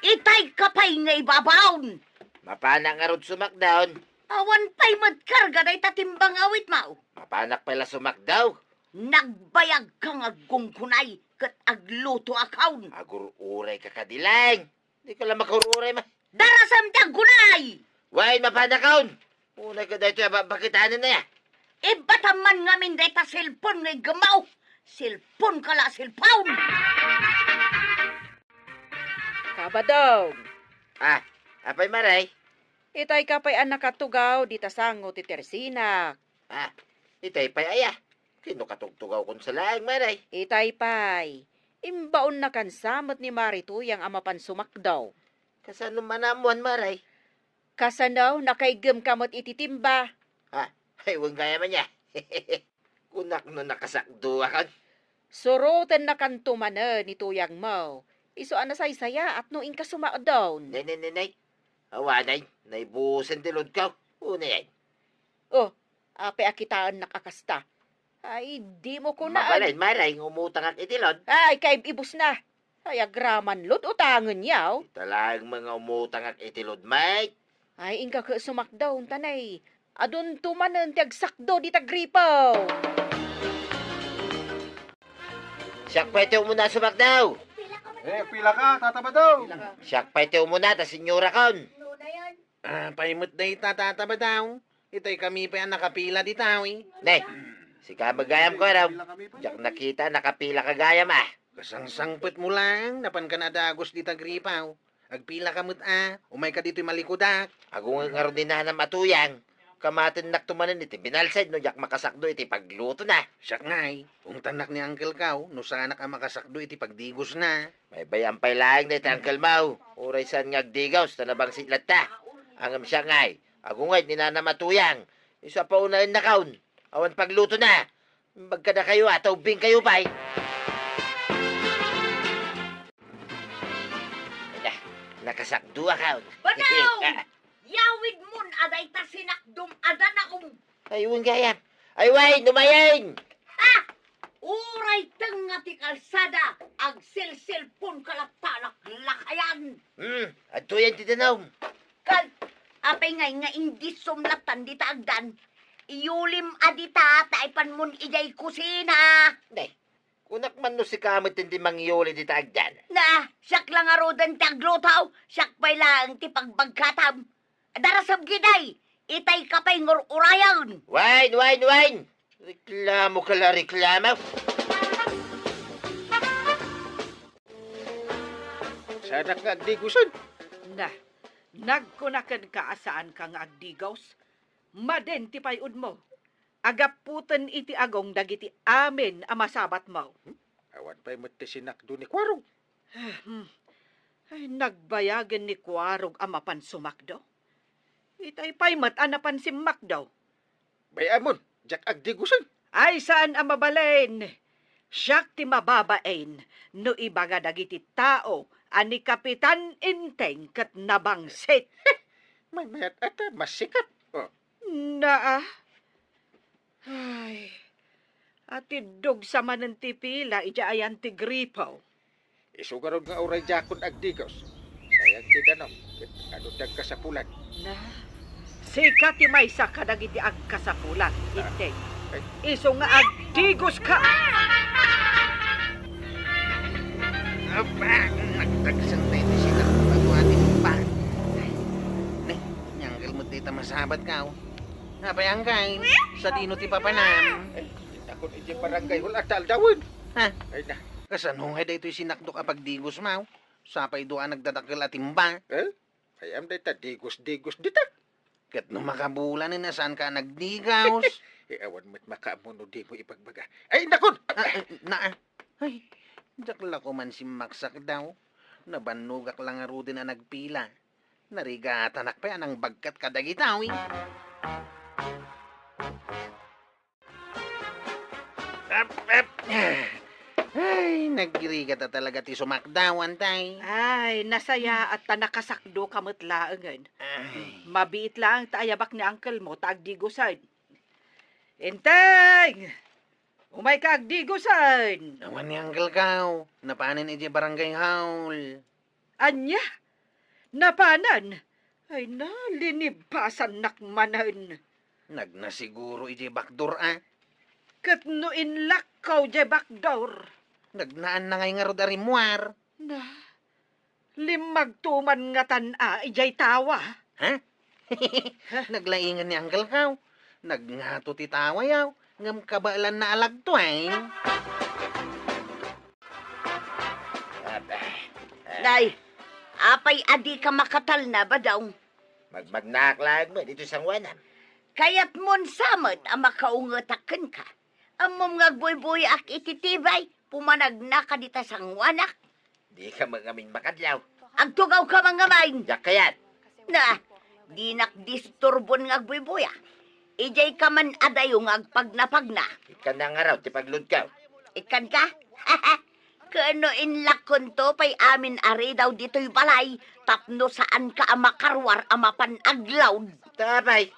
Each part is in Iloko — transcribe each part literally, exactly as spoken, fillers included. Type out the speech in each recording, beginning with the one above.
Itay ka pay nga ibabaon. Mapanak ngarud sumakdaw. Awan pay met karga dayta timbang awit mo. Mapanak pay la sumakdaw. Nagbayag ka nga aggunggunay ket agluto a kaon. Agur-uray ka kadi laeng. Di ka la makur-uray ma. Darasem ti aggunay! Wen, mapanakon! Unay ka daytoy a ba-, bakitanen na ya. Ibatam man ngamin dayta cellphone nga iggemmo. Cellphone ka la, cellphone! Kabadong! Ah, apay, Maray? Itay ka pay a nakatugaw dita sango ti tersinak. Ah, itay pay aya? Ken no katugtugawkon sa laeng, Maray. Itay pay. Imbaonnakan sa met ni Mari Tuyang a mapan sumakdaw. Kasano man ammoan, Maray? Kasano, nakaiggem ka met iti timba? Ha? Ay, wen gayam aya. Kunak no nakasakduakon. Surotennakanto manen ni Tuyangmo. Isu a nasaysayaat no inka sumakdaw. Nay, nay, nay, nay. Awanay, naibusen ti load ko. Unayen. Oh, apay a kitaennak a kasta? Ay, dimo kunaan. Mabalin, Maray, nga umutangak iti load. Ay, kaib-ibus na. Ay, agraman load, utangen yaw. Ita laeng nga umutangak iti load, Mike. Ay, inka ket sumakdaw, tanay. Adunto manen ti agsakdo dita gripo. Siak pay ti umuna sumakdaw. Eh, pila ka, Tata Badaw? Siak pay ti umuna, ta senyorakon. Ah, pay met dayta, Tata Badaw. Itay kami pay a nakapila dita, wi. Ne, sika met gayam ko, Ram. Diak nakita, nakapila ka gayam, ah. Kasangsangpetmo laeng, napanka a dagus dita gripo. Agpila ka met, a, umayka ditoy malikudak. Agunget ngarud ni nanam a Tuyang. Kamatennakto manen iti binalsad no diak makasakdo iti paglutona. Siak ngay, ungtannak ni Uncle Kaw no saanak a makasakdo iti pagdigosna. Maybay-am pay laeng dayta Uncle Mau. Uray saan nga agdigos ta nabangsit latta. Ngem siak ngay, agunget ni nanam a Tuyang. Isu a paunaennakon. Awan paglutona. Imbag kadakayo a ta ubbingkayo pay. Ala, nakasakduakon. Badaw! Yawidmon a dayta sinakdom a danaom. Ay, wen gayam. Ay, wen, umayen! Ha! Uray tengnga ti kalsada, agselselponka latta laklakayan. Hmm, adtoyen ti danaom. Ket, apay ngay nga indissom lattan dita agdan? Iulim a dita, ta ipanmon idiay kusina. Ne, kunak man no sika met ti mangiuli dita agdan. Na, siak la ngaruden ti agluto, siak pay laeng ti pagbagkatam. Darasem gidi, itay ka pay ngur-urayen. Wen, wen, wen! Reklamoka la, reklamo. Saanak nga agdigosen? Na, nagkuna kenka a saanka nga agdigos? Madin ti pay-odmo. Agaputen iti agong dagiti amin a masabatmo. Hmm? Awan pay met ti sinakdo ni Kuarog. Hmm. Ay, nagbayagen ni Kuarog a mapan sumakdo. Itay pay met a napan simmakdo. Bay-amon, diak agdigosen. Ay, saan a mabalin. Siak ti mababain no ibaga dagiti tao a ni Kapitan Enteng ket nabangsit. Maymayat a ta, masikat. Oh. Naa. Ay, atiddog sa manen ti pila idiay ayan ti gripo. Isu ngarud nga uray diakon agdigos. Sayang ti danum, ket adu ti agkasapulan. Na, sika ti maysa kadagiti agkasapulan, Enteng. Ay. Isu nga agdigoska. Aba, nagdagsen tayo ti sila. Bago atin pa. Ne, nyanggal mo dita masabat ka, oh. Apay, angkay, sadino ti papanam? Ay, dakon iti barangay hall a taldawen. Ha? Ay na. Kasano ngay daytoy sinakdok a pagdigos, maw? Sapay dua a nagdadakkel a timba. Eh? Ay, am dayta digos-digos dita. Ket no makabulanen a saanka a nagdigos. Eh, awan met makaammo no dimo ibagbaga. Ay, dakon! Ah, ah, na, ah. Ay, diak la ko man simmaksak daw. Nabannogak la ngaruden a nagpila. Narigatanak pay a nangbagkat kadagita, wi. Ep, ep. Ay, nagrigata talaga ti sumakdawan, tay. Ay, nasayaat ta nakasakdoka met laengen. Ay. Mabiit laeng ta ayabak ni uncle mo ta agdigosen. Enteng! Umayka agdigosen! Awan ni Uncle Kaw. Napanen idiay barangay hall. Ania? Napanen? Ay na, linibasannak manen. Nagnasiguro idiay bakdor a. Ket no inlakkaw idiay bakdor? Nagnaanna ngay ngarud a rimmuar. Na, limmagto man ngatan a idiay tawa. Ha? Naglaingen ni Uncle Kao. Nagngato ti tawayaw, ngem kabaelanna a lagto, ay. Aba, ah. Nay, apay a dika makatalna, Badong? Magmagnaak laeng met ditoy sangoanam. Kayatmon sa met a makaungetak kenka. Ammom nga agbuybuyaak iti tibay, pumanagnaka dita sangoanak. Dika mangamin makadlaw. Agtugawka mangamin. Diak kayat. Na, dinak disturbon nga agbuybuya. Idiay ka man adayo nga agpagnapagna. Ikkan na ngarud ti pagludkaw. Ikkan ka? Ken no inlakkonto pay amin a ridaw ditoy balay tapno saanka a makaruar a mapan aglaud. Tapay,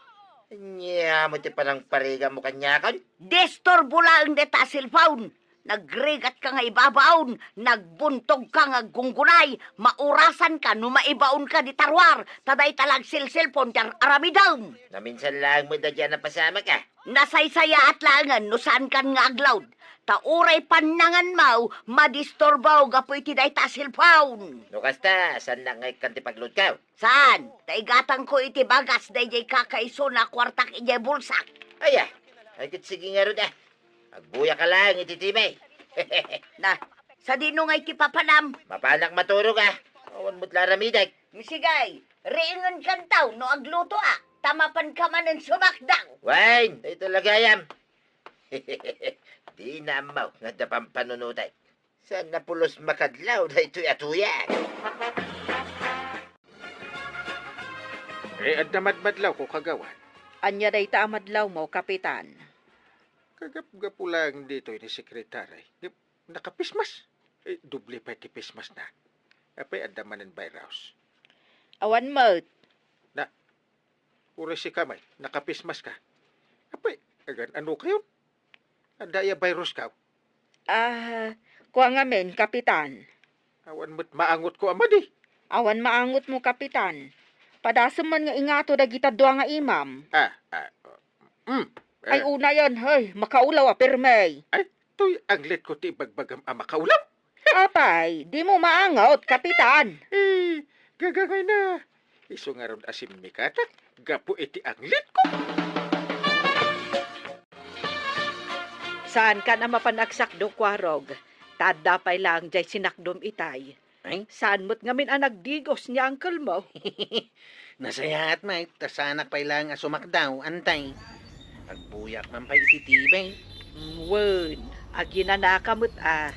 ania mo ti panangparigammo kaniakon? Disturbo laeng dayta a cellphone. Nagrigatka nga ibabaon, nagbuntogka nga aggunggunay, maurasanka no maibaonka dita ruar, ta dayta la a cellphone ti ar-aramidem. Naminsan laeng met dayta a napasamak a. Nasaysayaat laengen no saankan nga aglaud, ta uray pannanganmo madisturbo gapu iti dayta a cellphone. No kasta, saannak nga ikkan ti pagludkaw? Saan, ta igatangko iti bagas daydiay kakaisuna a kuartak idiay bulsak. Aya, ay ket sige ngarud a. Agbuyaka laeng iti tibay. Na, sadino ngay ti papanam? Mapanak maturog a. Awan met la aramidek. Sige, riingenkanto no aglutoak, ta mapanka manen sumakdaw. Wen, dayta la gayam. Dina ammo nga adda pampanunotek. Saan a pulos makadlaw daytoy a tuyak? Eh, adda madmadlawko, kagawad. Ania dayta a madlawmo, Kapitan? Kagapgapu laeng ditoy ni Sekretary. Nakapismas. Eh, doble pay ti pismasna. Apay, adda manen virus? Awan met. Na, uray sika met, nakapismaska. Apay, agan-ano kayon? Adda aya viruska? Ah, kua ngamin, Kapitan. Awan met maangotko a madi. Awan maangotmo, Kapitan. Padasem man nga ingato dagita dua nga imam. Ah, ah, mm, ay, eh. Unayen, hey, makaulaw a pirmi. Ay, toy anglitko ti ibagbagam a makaulaw. Apay, dimo maangot, Kapitan? Eh, gagangayna. Isu ngarud a simmikatak gapu iti anglitko. Saankan a mapan agsakdo, Kuarog, ta adda pay laeng diay sinakdom itay. Ay? Saan met ngamin a nagdigos ni uncle mo? Nasayaat met, ta saanak pay laeng a sumakdaw, Antay. Agbuyak man pay iti tibay. Mm, wen, aginanaka met a. Ah,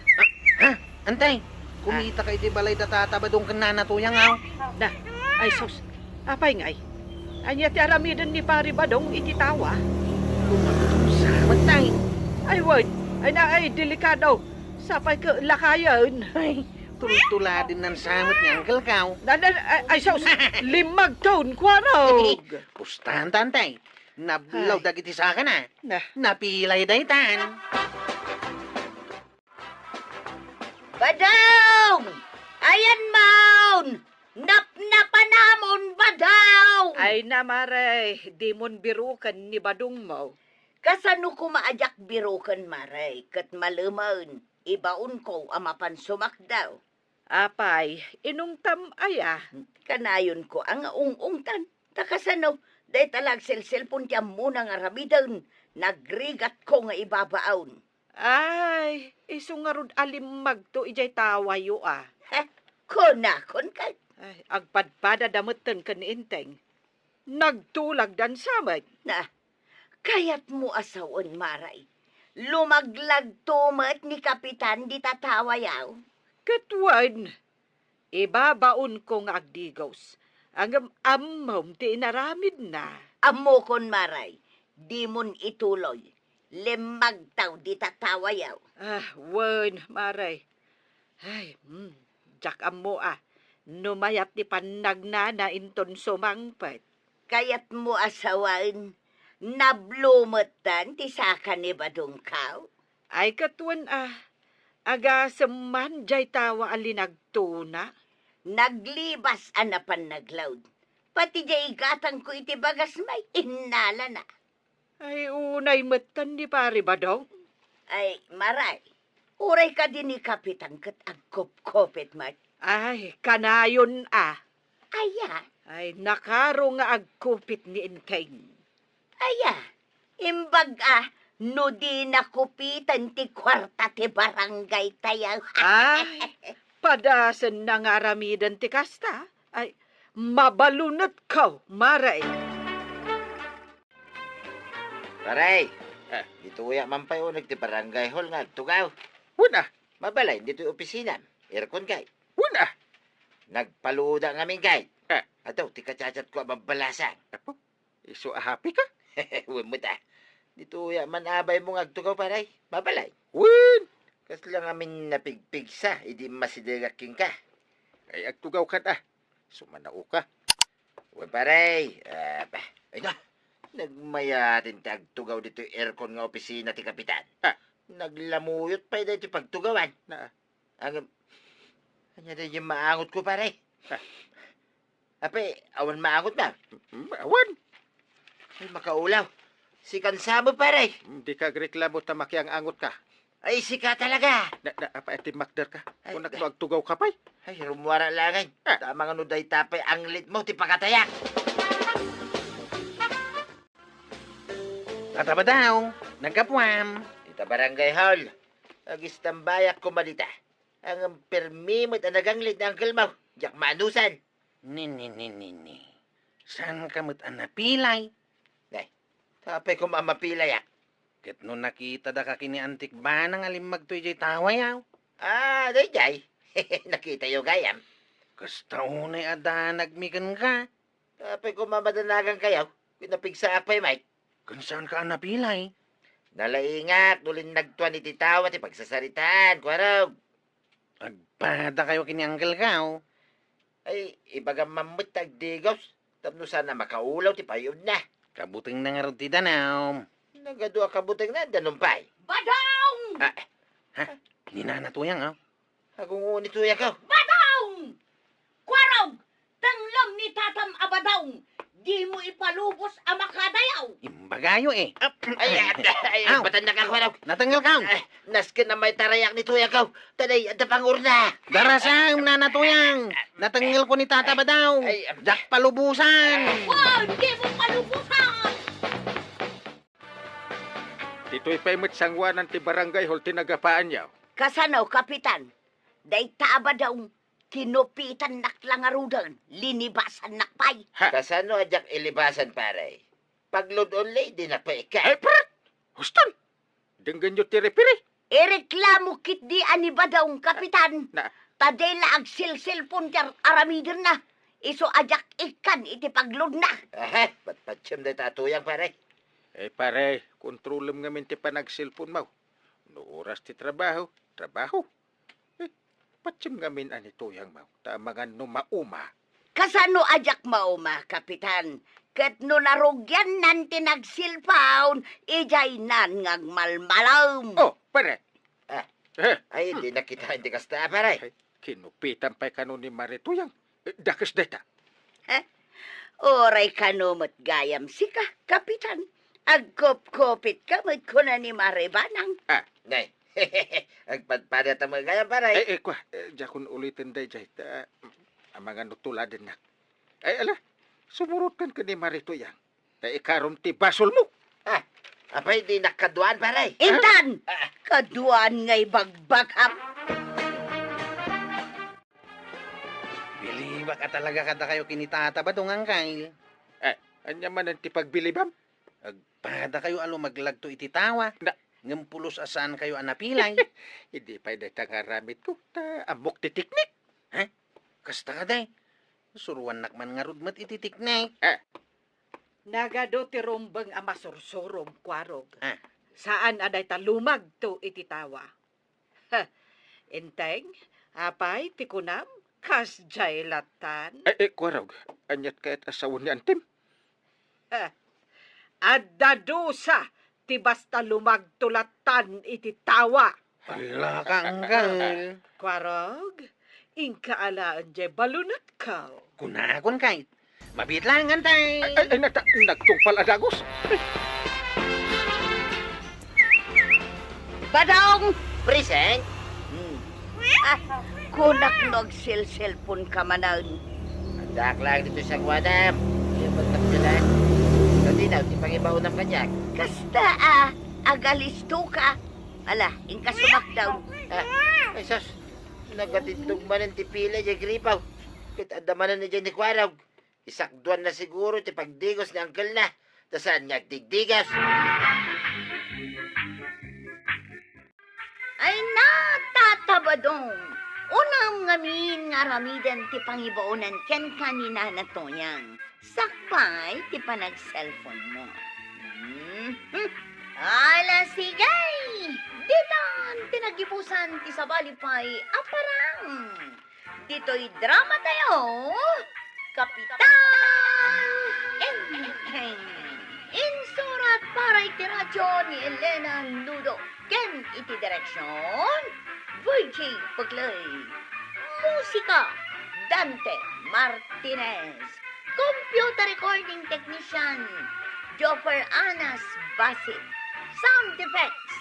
ha? Antay, ah, kumitaka iti balay da Tata Badong ken Nana Tuyang, aw? Na, ay sus, apay ngay? Ania ti aramiden ni Pari Badong iti tawa? Lumagto sa met, tay. Ay wen, ay na, ay delikado. Sapay ket lakayen. Ay, tultuladen nan sa met ni Uncle Kao. Na, na, ay, ay, sus, limmagton, Kuarog. Pustan, Antay. Nablaw dagiti sakana. Na. Napilay daytan. Badong! Ayanmon! Napnapanamon, Badong! Ay na, Mare, dimon biroken ni Badongmo. Kasano koma a diak biroken, Mare, ket malemen, ibaonko a mapan sumakdaw. Apay, inungtam aya? Kanayonko a nga ung-ungtan. Ta kasano, dayta la agselselpon ti ammona nga aramiden, nagrigatko nga ibabaon. Ay, isu ngarud a limmagto idiay tawayo a. He, kunakon ket. Ay, agpadpadada metten ken ni Enteng. Nagtulagdan sa met. Na, kayatmo a sawen, Mare. Lumaglagto met ni Kapitan dita tawayo. Ket wen, ibabaonko nga agdigos. Ngem ammom ti inaramidna. Ammokon, Mare. Dimon ituloy. Limmagto dita tawayo. Ah, wen, Mare. Ay, hmm, diak ammo a no mayat ti pannagnana inton sumangpet. Kayatmo a sawen, nablo metten ti saka ni Badongko? Ay, ket wen a, agasem man diay tawa a linagtona. Naglibas a napan naglaud. Pati diay gatangko iti bagas may innalana. Ay, unay metten ni Pare Badong. Ay, Maray, uray kadi ni Kapitan ket agkupkupit met. Ay, kanayon a. Aya? Ay, nakaro nga agkupit ni Enteng. Aya, imbag a, no di nakupiten ti kuarta ti barangay tayo. Ay, padasen na nga aramiden ti kasta. Ay, mabalunetko, Maray. Paray, eh, ditoyak man pay uneg ti barangay hall nga agtugaw. Wen a. Mabalin ditoy opisinam. Aircon kay. Wen a. Nagpaluda ngamin kay. Eh. Adaw ti kachatchatko a babbalasang. Apo, isu a happy ka? Wen met a. Ditoyak man abaymo nga agtugaw, paray. Mabalin. Wen. Kasla ngamin napigpigsa idi masidegak kenka. Ay, agtugaw ka ta. Sumanaoka. Wen, paray. Ah, bah. Ay, na. Nagmayaten ti agtugaw ditoy aircon nga opisina ti kapitan. Ah. Naglamuyot pay daytoy pagtugawan. Na. Ang, ania daytoy maangotko, paray? Ah. Apay, awan maangotmo? Mm, awan. Ay, makaulaw. Sika sa met, paray. Mm, dika agreklamo ta makiang-angotka. Ay, sika talaga. Na, na, apay, timmakder ka? Ay, kunak no agtugaw ka pay? Ay, rummuara laeng. Ah. Tama nga no dayta pay anglitmo ti pakatayak. Tata Badong, naggapuam. Ita barangay hall. Agistambayak koma dita. Ang permi met a naganglit ni uncle mo. Diak maanusan. Ni, ni, ni, ni, ni. Saanka met a napilay? Nay, apay koma a mapilayak? Ket no nakitada ka ken ni Antik Banang a limmagto idiay tawayaw? Ah, daydiay. Nakitayo gayam. Kasta unay a danagmi kenka. Apay koma madanagan kayo? Pinapigsaak pay, Mike. Ken saanka a napilay? Nalaingak no linnagtuan iti tawa ti pagsasaritaan, Kuarog. Agpada kayo ken ni Uncle Kao. Ay, ibagam man met ti agdigos, tapno saan a makaulaw ti payudna. Kabutengna ngarud ti danum. Nagadu a kabutengna, danum pay. Badong! Ah. Ha? Ni Nana Tuyang, ah. Agunguni, Tuyang, ko. Badong! Kuarog! Tenglem ni tatam a Badong! Dimo ipalubos a makadayaw! Imbagayo, eh. Ap-, ay, ay, ay, Aw! Batannak a, Kuarog. Natengngel ka? Ay, nasken a maitarayak ni Tuyang, ko. Taday, adda pangurna. Darasam, Nana Tuyang. Natengngel ko ni Tata Badong. Ay, am- Diak palubosan. Wow, dimo palubosan! Ditoy pay met sanguanan ti barangay hall ti nagapaanyo. Kasano, Kapitan? Dayta a Badong, kinupitannak la ngaruden, linibasannak pay. Ha? Kasano a diak ilibasan, pare? Paglud only, dinak pay ikkat. Ay, pret! Huston! Denggenyo ti referee. Ireklamo ketdi a ni Badong, Kapitan. Na. Ta dayta la agselselpon ti ar-, aramidenna. Isu a diak ikkan iti pagludna. Aha, patpatsem dayta a Tuyang, pare. Eh, pare, kontrolem ngamin ti panagselponmo. No oras ti trabaho, trabaho. Eh, patsem ngamin a ni Tuyangmo, ta amangan no mauma. Kasano a diak mauma, Kapitan? Ket no narugiannan ti nagselpon, idiaynan nga agmalmalem. Oh, pare. Ah. Eh. Ay, dinak kitaen ti kasta, pare. Ay, kinupitan pay kano ni Mare Tuyang. Eh, dakes dayta. Ha? Uray kano met gayam sika, Kapitan. Agkupkupit ka met kuna ni Mare Banang. Ah. Nay, agpadpadata met gayam, pare. Eh, eh, kua, eh, diakon uliten daydiay, ta, amangan no tuladennak. Ay, ala, sumurotkan ken ni Mare Tuyang. Ta ikarom ti basolmo. Ah, apay, dinak kaduan, pare? Intan! Ah. Kaduan nga ibagbagak. Bilibak a talaga kadakayo ken ni Tata Badong, Angkay. Eh, ania manen ti pagbilibam? Agpadakayo a lumaglagto iti tawa. Na- Ngem pulos a saankayo a napilay. Idi pay dayta nga aramidko, ta ammok ti teknik. Ha? Kasta kadi? Suruannak man ngarud met iti teknik. Ah. Nagadu ti rumbeng a masursurom, Kuarog. Ah. Saan a dayta lumagto iti tawa. Ha, Enteng, apay ti kunam? Kasdiay lattan? Eh, eh, Kuarog, aniat kayat a sawen ni Antim? Ha, adda dusa ti basta lumagto lattan iti tawa. Hala ka, Angkay. Kuarog, Inka alaen jay balunekko. Kunakon kay, mabiit laeng, tay. Ay, ay, ay, nata-, nagtungpal a dagus. Badong! Present? Hmm. Ah, kunak no agselselpon ka manen. Addaak laeng ditoy saguadam. Ay, ba't nagdala? Kanina, ti pangibaonam kaniak. Kasta, ah, agalisto ka. Ala, inka sumakdaw. Ah, ay, sus. Nagatiddog manen ti pila jay gripaw. Ket adda manen idiay ni Kuarog. Isakduanna siguro ti pagdigos ni angkelna, ta saan nga agdigdigos. Ay, natatabadong! Unam ngamin nga aramiden ti pangibaonan kenka ni Nana Toyang. Sakbay ti panagselponmo. Hmm. Ala, sige! Ditan ti nagibusan ti sabali pay a parang. Ditoy drama tayo, Kapitan Enteng. Insurat para iti radyo ni Elena Nudo ken iti direksyon, Virgie Puglay. Musika, Dante Martinez. Computer recording technician, Joffer Anas Basit. Sound effects,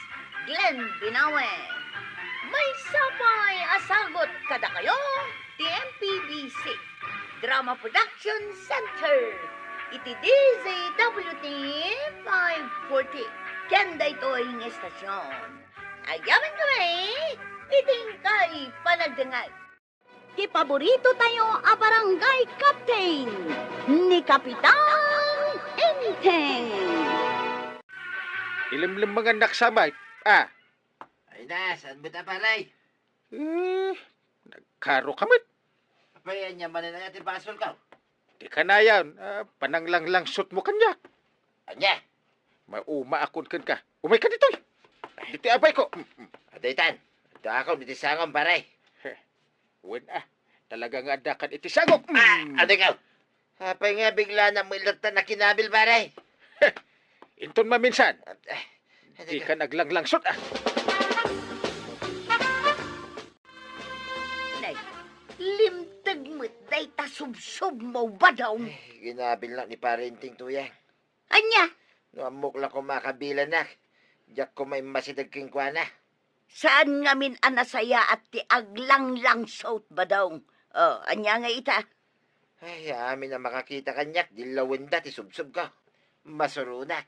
Glenn Binawe. Maysa pay a sagut kadakayo ti M P B C Drama Production Center iti D Z W T five forty. Ken daytoy nga estasyon, agyamankami iti inkay panagdengngeg. Ti paborito tayo a barangay captain, ni Kapitan Enteng. Ilemlemmengannak sa, Mike. Ah. Ay na, saan mo ta, pare? Eh, nagkaro ka met. Apay, ania manen aya ti basol ka? Di kanayon, ah, pananglanglangsot mo kaniak. Ania? Maumaakon kenka. Umayka ditoy. Ditoy a bayko. Mm, mm. Adaytan. Addaakon iti sangom, pare. Heh. Wen, ah. Talaga nga addakan iti sangom. Ah, mm. Adaykaw. Apay nga bigla na mo ilattan a kinabil, pare? Heh. Inton maminsan. Ah, ah, adaykaw. Di ka naglanglangsot, ah. Nay, limteg met dayta subsubmo, Badong. Ay, ginabilnak ni Pare Enteng, Tuyang. Ania? No ammok la koma a kabilannak, diak koma immasideg kenkuana. Saan ngamin a nasayaat ti aglanglangsot, Badong. O, ania ngay ita? Ay, amin a makakita kaniak, dillawenda ti subsobko. Masuronak.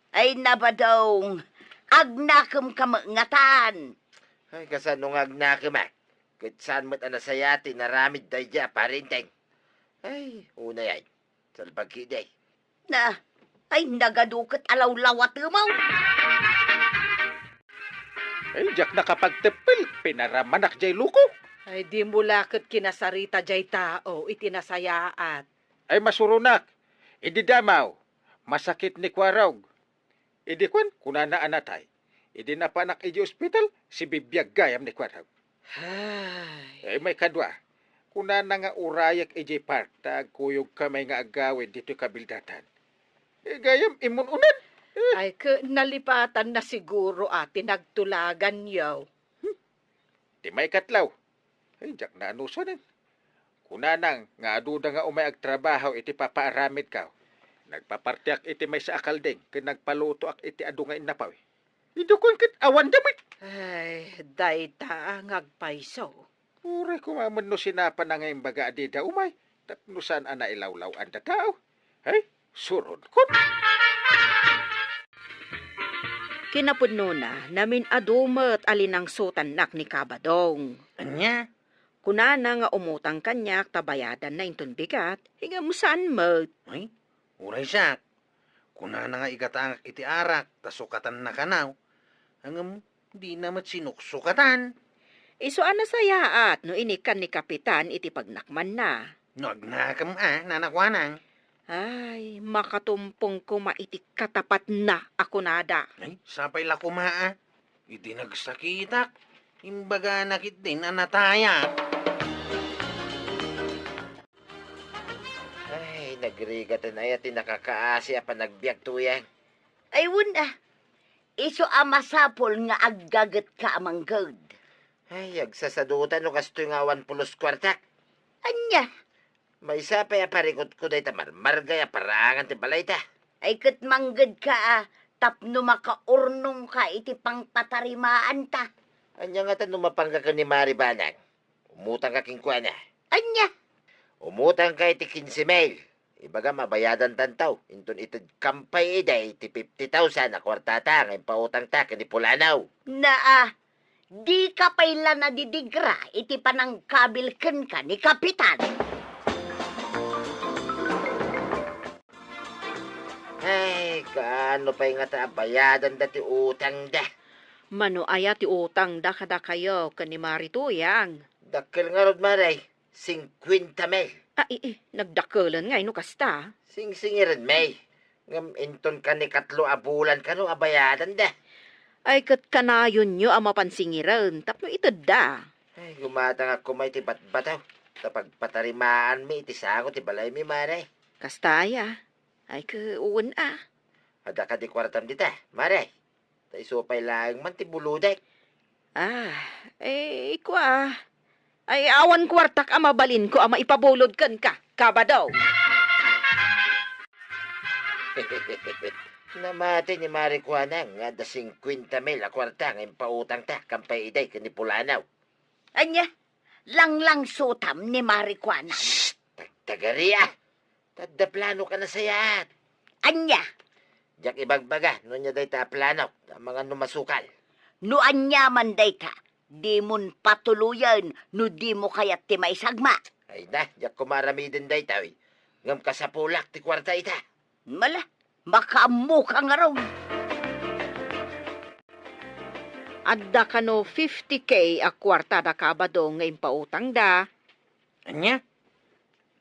Ay, na, Badong, agnakemka met ngatan. Ay, kasano nga agnakemak? Ket saan met a nasayaat ti inaramid daydiay a Pare Enteng. Ay, unay ay. Salbag ketdi. Na, ay, nagadu ket a lawlawatem. Ay, diak nakapagteppel, pinaramanak jay loko. Ay, dimo la ket kinasarita jay tao iti nasayaat. Ay, masuronak. Idi damaw, masakit ni Kuarog. Idi kuan, kunana a natay. Idi napanak idiay ospital, sibibiag gayam ni Kuarog. Ay. Ay, maikadua, kunana nga urayek idiay park ta agkuyogkamay nga agawid ditoy kabildatan. Eh, gayam, immun-unan. Eh. Ay, ket nalipatanna siguro a ti nagtulaganyo. Hmm. Ti maikatlo, ay, diak naanusanen. Kunana nga aduda nga umay agtrabaho iti papaaramidko. Nagpapartiak iti maysa a kalding ken nagpalutoak iti adu nga innapaw. Idi kuan ket awanda met. Ay, dayta nga agpayso. Uray koma met no sinapana nga imbaga a dida umay, tapno saan a nailawlaw-an a tao. Ay, suronkon. Kinapudnona, namin-adu met a linangsotannak ni Kabadong. Ania? Kunana nga umutang kaniak ta bayadanna inton bigat, ngem saan met. Ay, uray siak. Kunana nga igatangak iti arak ta sukatanna kanaw. Ngem dina met sinuksukatan. Isu a nasayaat no inikkan ni Kapitan iti pagnakmanna. No agnakem a, nanakuanang. Ay, makatumpong koma iti katapatna a kunada. Ay, sapay la koma a. Iti nagsakitak, imbaganak itdin a natayat. Ay, nagrigaten aya ti nakakaasi a panagbiag, Tuyang. Ay, wen a. Isu a masapul nga aggagetka a mangged. Ay, agsasaduta no kastoy nga awan pulos kuartak. Ania? Maysa pay a parikutko dayta marmargay a paraangan ti balayta. Ay, ket manggedka a tapno makaurnongka iti pangpatarimaanta. Ania ngata no mapangka ken ni Mari Banang? Umutangka kenkuana. Ania? Umutangka iti kinse mil. Ibagam a bayadantanto inton itedkam pay idiay ti fifty thousand a kuartata nga impautangta ken ni Pulanaw. Naa, dika pay la nadidigra iti panangkabil kenka ni Kapitan. Ay, kaano pay ngata a bayadanda ti utangda? Mano aya ti utangda kadakayo ken ni Mari Tuyang? Dakkel ngarud, Mari. Singkuenta mil. Ah, ii, nagdakelan ngay no kasta. Singsingirenmi. Ngem inton kanikatlo a bulan kano a bayadanda. Ay, ket kanayonyo a mapansingiren tapno itedda. Ay, gumatangak koma iti batbataw ta pagpatarimaanmi iti sango ti balaymi, Mari. Kasta aya? Ay, ket wen a. Adda kadi kuartam dita, Mari? Ta isu pay laeng man ti bulodek. Ah, eh, kua. Ay, awan kuartak a mabalinko a maipabulod kenka, Kabado. Namati ni Mari Kuanang nga adda singkuenta mil a kuarta nga impautangta kan pay idiay ken ni Pulanaw. Ania? Langlangsutam ni Mari Kuanang. Shh! Tagtagari a! Ta adda plano ka nasayaat. Ania? Diak ibagbaga no ania dayta a plano, ta amangan no masukal. No ania man dayta, dimon patuloyen no dimo kayat ti maisagma. Ay na, diak koma aramiden daytoy. Ngem kasapulak ti kuarta ita. Mala, makaammoka ngarud. Adda kano fifty K a kuarta da Kabado nga impautangda. Ania?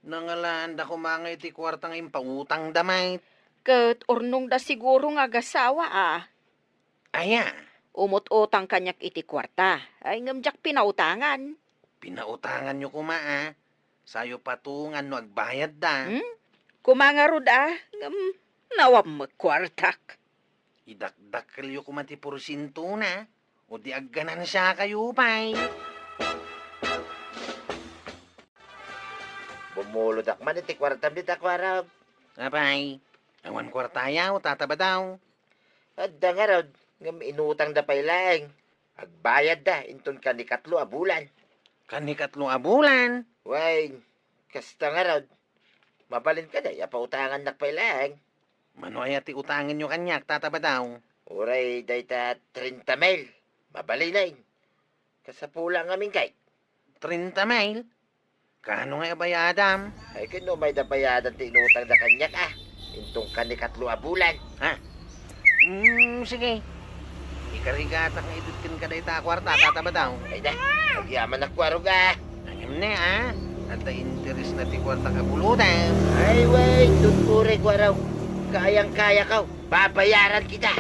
Nangalaanda koma nga iti kuarta nga impautangda met. Ket urnongda siguro nga agasawa a. Aya? Umut-utang kaniak iti kuarta. Ay, ngem diak pinautangan. Pinautanganyo koma a. Sayo patungan no agbayadda. Hmm? Koma ngarud a, ngem nawammek kuartak. Idakdakkelyo koma ti porsientona, o di agganansiakayo pay. Bumulodak man iti kuartam dita, Kuarog. Apay, awan kuartayaw, Tata Badaw? Adda ngarud, ngem inutangda pay laeng. Agbayadda inton kanikatlo a bulan. Kanikatlo a bulan? Wen, kasta ngarud. Mabalin kadi a pautangannak pay laeng? Mano aya ti utangenyo kaniak, Tata Badaw? Uray dayta trenta mil. Mabalinen. Kasapula ngamin kay. Trenta mil? Kaano ngay a bayadam? Ay, ket no mayda bayadan ti inutangda kaniak, a. Inton kanikatlo a bulan. Ha? Mm, sige. Ikarigatak nga itedken ka dayta a kuarta, Tata Badaw. Ay da, agyamanak, Kuarog, a. Ngem ne, a. Adda interesna ti kuarta a bulutem. Ay, wait, don't worry, Kuarog. Kayang-kayakaw. Babayaran kita.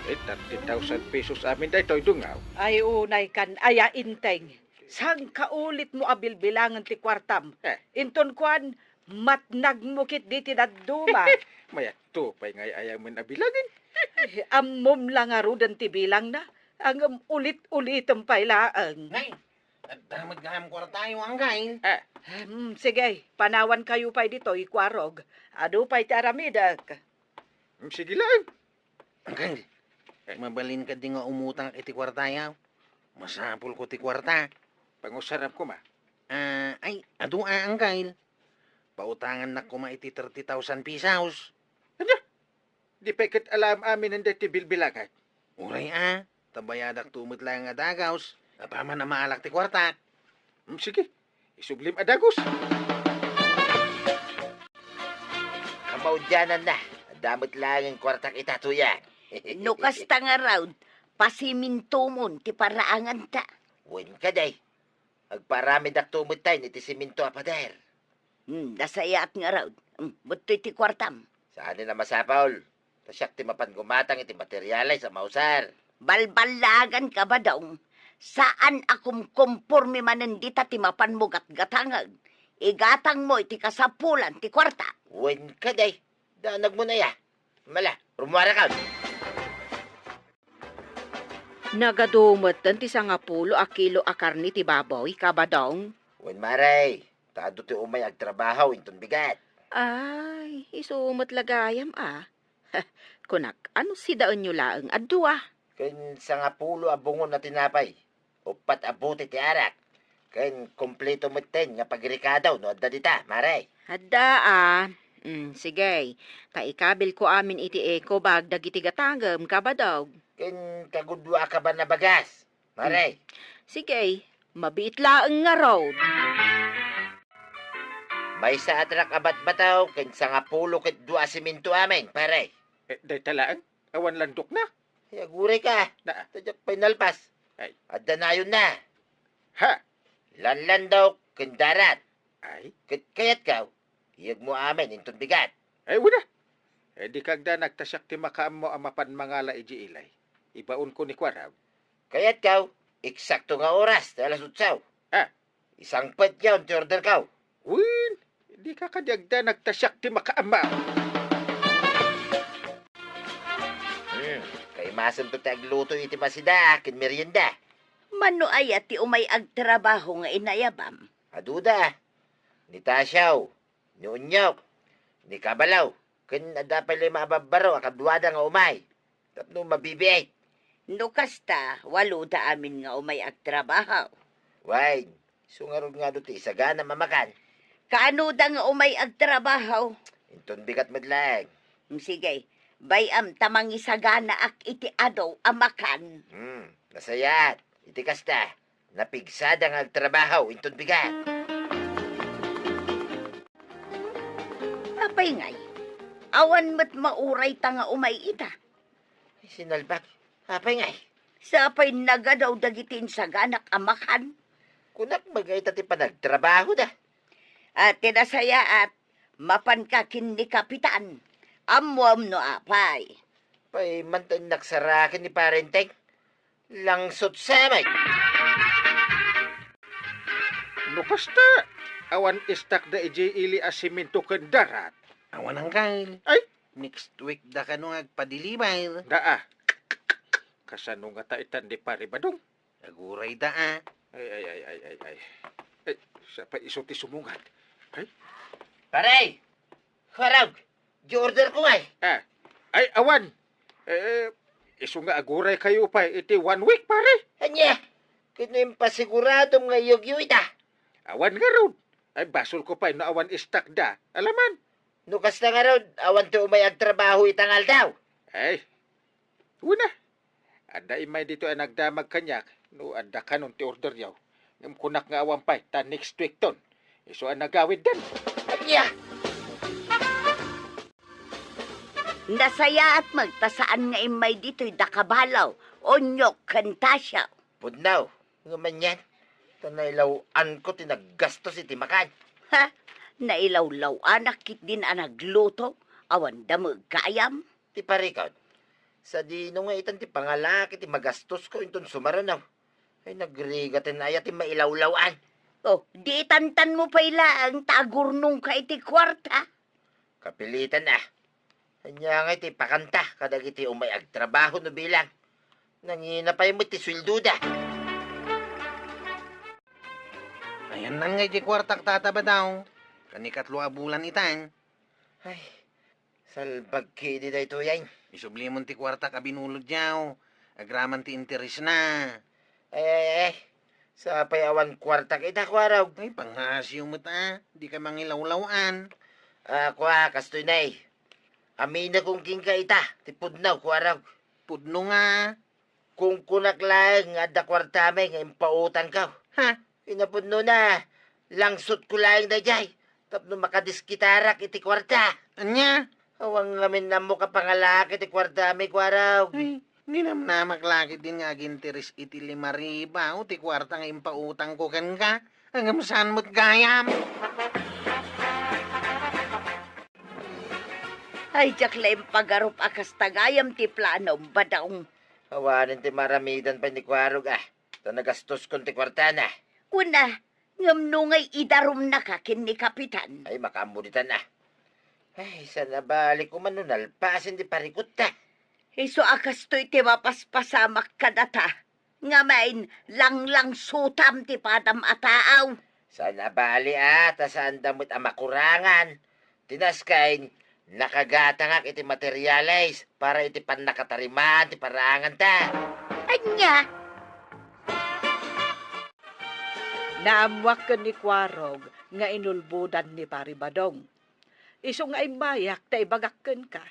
Eh, thirty thousand pesos amin daytoy, Dungaw. Ay, unay kan aya, Inteng. Saan ka ulit mo a bilbilangen ti kuartam? Eh. Inton kuan, matnag mo ketdi ti dadduma. Mayat to pay nga ay-ayaw men a bilangen. Eh, ammom la ngaruden ti bilangna, ngem ulit-ulitem pay laeng. Nay, adda met gayam kuartayo, Anggail. Eh. Hmm, sige, panawankayo pay ditoy, Kuarog. Adu pay ti aramidek. Hmm, sige laeng. Anggail, mabalin kadi nga umutang iti kuartayo? Masapulko ti kuarta. Pangusaram koma. Ah, ay, adu a, Anggail. Pautangannak koma iti thirty thousand pesos. Ania? Di pay ket alam aminen daytoy bilbilangan? Uray a, ta bayadakto met laeng a dagaws, apaman a maalak ti kuartak. Hmm, sige. Isublim a dagus. Kamaudiananna, adda met laengen kuartak ita, Tuyang. No kasta ngarud, pasimintomon ti paraanganta. Wen kadi, agparamidakto metten iti siminto a pader. Hmm, nasayaat ngarud. Hmm, bettoy ti kuartam. Saanen a masapul. Ta siak ti mapan gumatang iti materiales a mausar. Balballaganka, Badong. Saan a kumkomporme manen dita ti mapanmo gatgatangen. Igatangmo iti kasapulan ti kuarta. Wen kadi, danagmo aya. Mala, rummuarakon. Nagadu metten ti sangapulo a kilo a karne ti baboy, Kabadong. Wen, Mare, ta adu ti umay agtrabaho inton bigat. Ay, isu met la gayam a. Kunak, ano sidaenyo laeng a dua? Ken sangapulo a bungon a tinapay, uppat a bote ti arak, ken kompleto metten nga pagrikado no adda dita, Mare. Adda a. Mm, sige. Ta ikabilko amin iti eco bag dagiti gatangem, Kabadog. Ken kagudua a kaban a bagas, Mare. Hmm. Sige, mabiit laeng ngarud. Maysa a trak a batbataw ken sangapulo ket dua a semento amin, pare. Eh, dayta laeng? Awan landokna? Ay, agurayka. Na. Ta diak pay nalpas. Ay. Adda nayonna. Ha? Lanlandok ken darat. Ay? Ket kayatkaw, iyegmo amin inton bigat. Ay, wen a. Eh, dika agdanag ta siak ti makaammo a mapan mangala idiay ili. Ibaonko ni Kuarog. Kayatkaw, eksakto nga oras ti alas otso. Ah. Isangpetkayon ti orderko. Wen, dika kadi agdanag ta siak ti makaammo. Hmm, kaimasenton ti agluto iti masida ken merienda. Mano aya ti umay agtrabaho nga inayabam? Aduda. Ni Tasiaw, ni Unyok, ni Kabalaw, ken adda pay lima a babbaro a kaduada nga umay tapno mabibiit. No kasta, waloda amin nga umay agtrabaho. Wen, isu ngarud nga adu ti isaganam a makan. Kaanoda nga umay agtrabaho? Inton bigat met laeng. Mm, sige, bay-am ta mangisaganaak iti adu a makan. Hmm, nasayaat. Iti kasta, napigsada nga agtrabaho inton bigat. Apay ngay, awan met maurayta nga umay ita? Ay, sinalbag. Apay ngay? Sapay nagadu dagiti insaganak a makan. Kunak met nga ita ti panagtrabahoda. A, ti nasayaat, mapanka ken ni Kapitan. Ammoam no apay. Pay, manten naksaraken ni Parenteng. Langsot sa met. No kasta, awan istakda idiay ili a semento ken darat. Awan, Angkel. Ay? Next week da kano nga agpadeliver. Daa. Kasano ngata itan ni Pare Badong? Agurayda a. Ay, ay, ay, ay, ay, ay. Ay, siya pa isu ti sumungad. Ay. Pare! Kuarog! Di orderko ngay. Ah. Ay, awan. Eh, isu nga aguraykayo pay iti one week, pare. Ania? Ket no impasiguradom nga iyegyo ita? Awan ngarud. Ay, basolko pay no awan istakda. Alaman. No kasta ngarud, awan ti umay agtrabaho ita nga aldaw. Ay. Wen a. Adda immay ditoy a nagdamag kaniak no adda kanon ti orderyo. Ngem kunak nga awan pay ta next weekton isu a nagawiddan. Ania? Nasayaat met ta saan nga immay ditoy da Kabalaw, Unyok, ken Tasiaw. Pudno, ngem anian, ta nailaw-anko ti naggastos iti makan. Ha? Nailawlaw-anak ketdin a nagluto, awan da met gayam? Ti parikut, sadino nga itan ti pangalak iti magastosko inton sumaruno? Ay, nagrigaten aya ti mailawlaw-an. Oh, di itantanmo pay laeng ta agurnongka iti kuarta? Kapilitan a. Ania ngay ti ipakanta kadagiti umay agtrabaho no bilang? Nangina pay met ti sueldoda. Ayannan ngay ti kuartak, Tata Badong. Kanikatlo a bulan itan. Ay, salbag ketdi daytoy ay. Isublimon ti kuartak a binulodyo. Agraman ti interesna. Ay, ay, ay. Sapay awan kuartak ita, Kuarog. Ay, panghasio met a. Dika mangilawlaw-an. A, kua, kastoy nay. Aminakon kenka ita, ti pudno, Kuarog. Pudno nga? Kunkunak laeng nga adda kuartami nga impautangko. Ha? Kinapudnona, langsotko laeng daydiay tapno makadiskitarak iti kuarta. Ania? Awan ngamin ammo kapangalak iti kuartami, Kuarog. Ay, ninamnamak la ketdin nga aginteres iti lima ribu ti kuarta nga impautangko kenka. Ngem saan met gayam? Ay, diak la impagarup a kasta gayam ti planom, Badong. Awanen ti maaramidan pay ni Kuarog a. Ta nagastoskon ti kuartana. Kuna, ngem no ngay idarumnaka ken ni Kapitan? Ay, makaammo ditan a. Ay, saan a bali koma no nalpasen ti parikutta. Isu a kastoy ti mapaspasamak kadata, ngamin, langlangsutam ti padam a taaw. Saan a bali a, ta saanda met a makurangan. Ti naskay, nakagatangak iti materiales para iti pannakatarimaan ti paraanganta. Ania? Naammoak ken ni Kuarog nga inulbodan ni Pari Badong. Isu nga immayak ta ibagak kenka.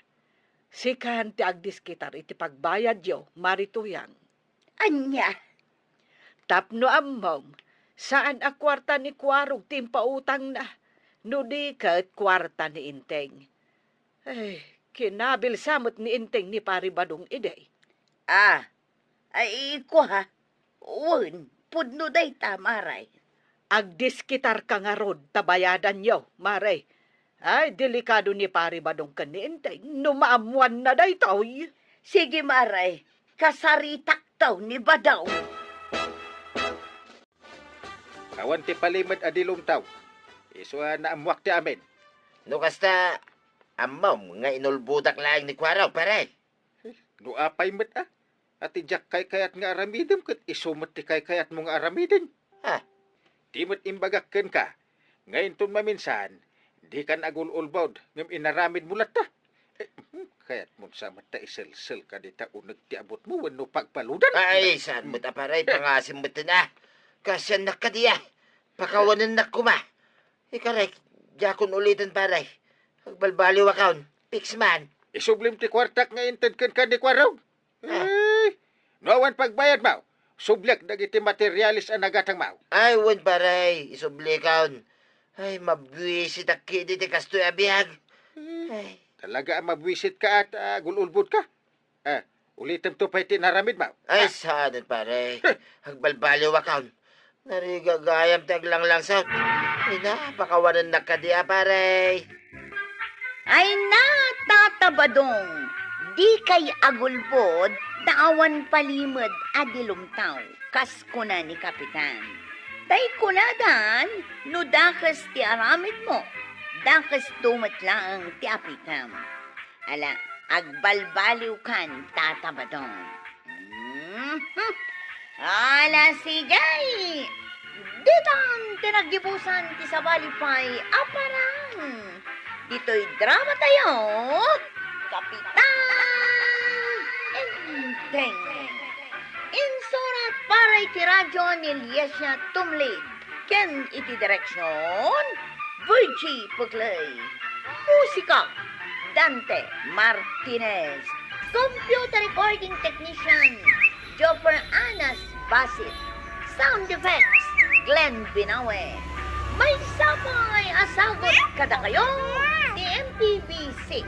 Sikan ti agdiskitar iti pagbayadyo, Mari Tuyang. Ania? Tapno ammom, saan a kuarta ni Kuarog ti impautangna, no di ket kuarta ni Enteng. Ay, kinabilsa met ni Enteng ni Pari Badong idi. Ah, ay, kua, wen, pudno dayta, Mare. Agdiskitarka ngarud ta bayadanyo, Mare. Ay, delikado ni Pari Badong ken ni Enteng no maammoanna daytoy. Sige, Mare, kasaritakto ni Badong. Awan ti palimed a dilumtaw. Isu a naammoak ti amin. No kasta, ammom nga inulbodak laeng ni Kuarog, pare. No apay met a, a ti diak kaykayat nga aramidem ket isu met ti kaykayatmo nga aramiden. Ah. Di met imbagak kenka nga inton maminsan, dikan agul-ulbod ngem inaramidmo latta. Eh, hmm, kayatmon sa met ta iselselka dita uneg ti abutmo wenno pagbaludan? Ay, saan met a pare, pangasim met a. Kasiannak kadi a. Pakawanennak koma. Ikarek, diakon uliten pare. Agbalbaliwakon. Fix man. Isublim ti kuartak nga inted kenka ni Kuarog. Ah. Eh, no awan pagbayadmo, subliak dagiti materiales a nagatangmo. Ay, wen, pare, isublikon. Ay, mabuisitak kidi ti kastoy a biag. Eh, ay. Talaga a mabuisitka at, ah, agul-ulbodka. Ah, ulitemto pay ti inaramidmo. Ay, ah, saanen, pare. Agbalbaliwakon. Narigagayam ti aglanglangsot. Ina, pakawanennak kadi a, pare. Ay na, Tata Badong, dikay agulbod ta awan palimed a dilumtaw, kas kuna ni Kapitan. Tay kunadan, no dakes ti aramidmo, dakesto met laeng ti apitem. Ala, agbalbaliwkan, Tata Badong. Mhm. Ala, sige! Ditan ti naggibusan ti sabali pay a parang. Ditoy drama tayo, Kapitan Enteng. Insurat para iti radyo ni Liesia Tumlid. Ken iti direksion, Virgie Puclay. Musika, Dante Martinez. Computer recording technician, Jopper Anas Basit. Sound effects, Glenn Binawe. Maysa pay a sagut kadakayo ti M P B C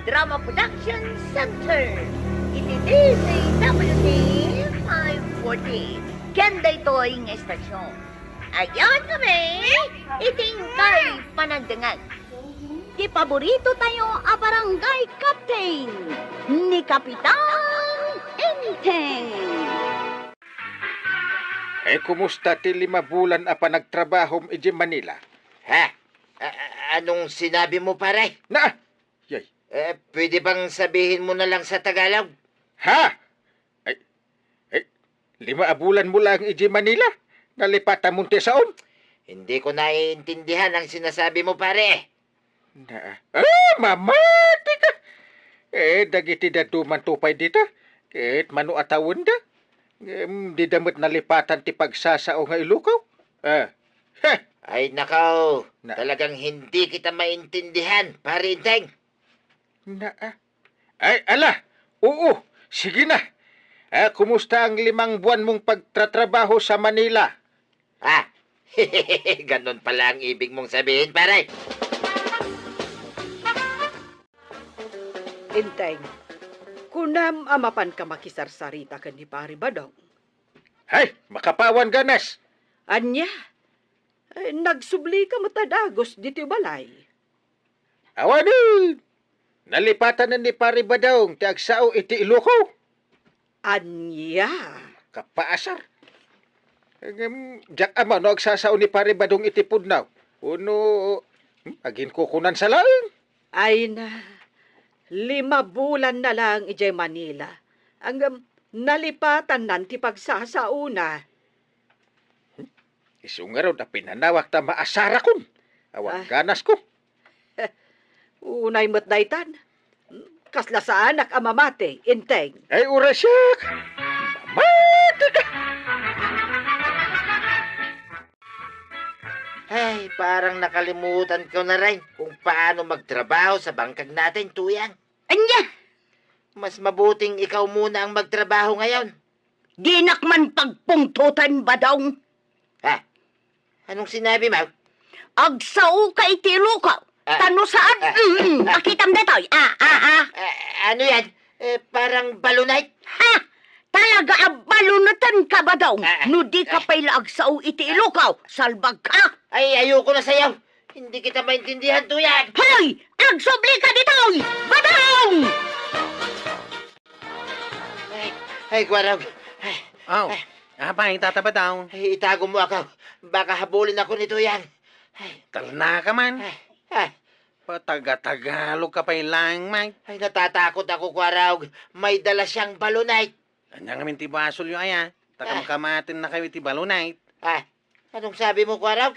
Drama Production Center iti D Z W T five forty. Ken daytoy nga estasyon. Agyaman kami iti inkay panagdengngeg. Ti paborito tayo a barangay captain, ni Kapitan Enteng. Eh, kumusta ti lima bulan a panagtrabahom idiay Manila? Ha? A-, a-, anong sinabi mo, pare? Na! Yay. Eh, pwede bang sabihin mo na lang sa Tagalog? Ha? Ay, ay, lima a bulanmo laeng idiay Manila? Nalipatanmon ti saom? Hindi ko naiintindihan ang sinasabi mo, pare. Na, ah, mamati ka! Eh, dagiti dadduma to pay dita, ket mano a tawenda? Ngem dida met nalipatan ti pagsasao nga Ilocao? Ah, heh! Ay, nakaw! Na. Talagang hindi kita maintindihan, Pare Enteng. Na, ah. Ay, ala! Oo, sige na. Ah, kumusta ang limang buwan mong pagtratrabaho sa Manila? Ah, ganun pala ang ibig mong sabihin, pare. Enteng, kunam a mapanka makisarsarita ken ni Pari Badong. Hay, makapawan ganas! Ania? Eh, nagsubli ka met a dagus ditoy balay. Awanen! Nalipatan ni Pari Badong ti agsao iti Ilocao. Ania? Kapaasar. Ngem, diak ammo no agsasao ni Pari Badong iti pudno. Wenno, hmm, aginkukunan sa laeng. Ay na, Lima bulan na lang idiay Manila. Ngem nalipatannan ti pagsasaona. Isu ngarud a pinanawak ta maasarakon. Awan Ah. ganasko. Unay met daytan. Kasla saanak a mamati, Enteng. Ay, uray siak! Mamati ka! Ay, parang nakalimutan ko na rin kung paano magtrabaho sa bangkag natin, Tuyang. Anya? Mas mabuting ikaw muna ang magtrabaho ngayon. Dinak man pagpungtotan, Badong. Ha? Anong sinabi mo? Agsao ka iti ilukaw. Ah. Ta no saan, Ah. mm, makitam datoy. Ah, ah, ah. Ah, ano yan? Eh, parang balonite. Ha? Talaga a baloniten ka, Badong. Ah, No di ka ah. pay la agsao iti ilukaw, salbag ka. Ay, ayoko na sayaw. Hindi kita maintindihan, Tuyang. Hoy! Agsubli ka ditoy! Badong! Ay, ay, Kuarog. Ay, Aw, ay. apay, Tata Badong? Ay, itago mo ako. Baka habulin ako ni Tuyang. Ay. Talna ka man. Ay, ay. Pataga-Tagalog ka pay lang, Mike. Ay, natatakot ako, Kuarog. May dala siyang balonite. Anya ngamin ti basolyo aya? Ta Ah. kamkamaten na kayo iti balonite. Ah, anong sabi mo, Kuarog?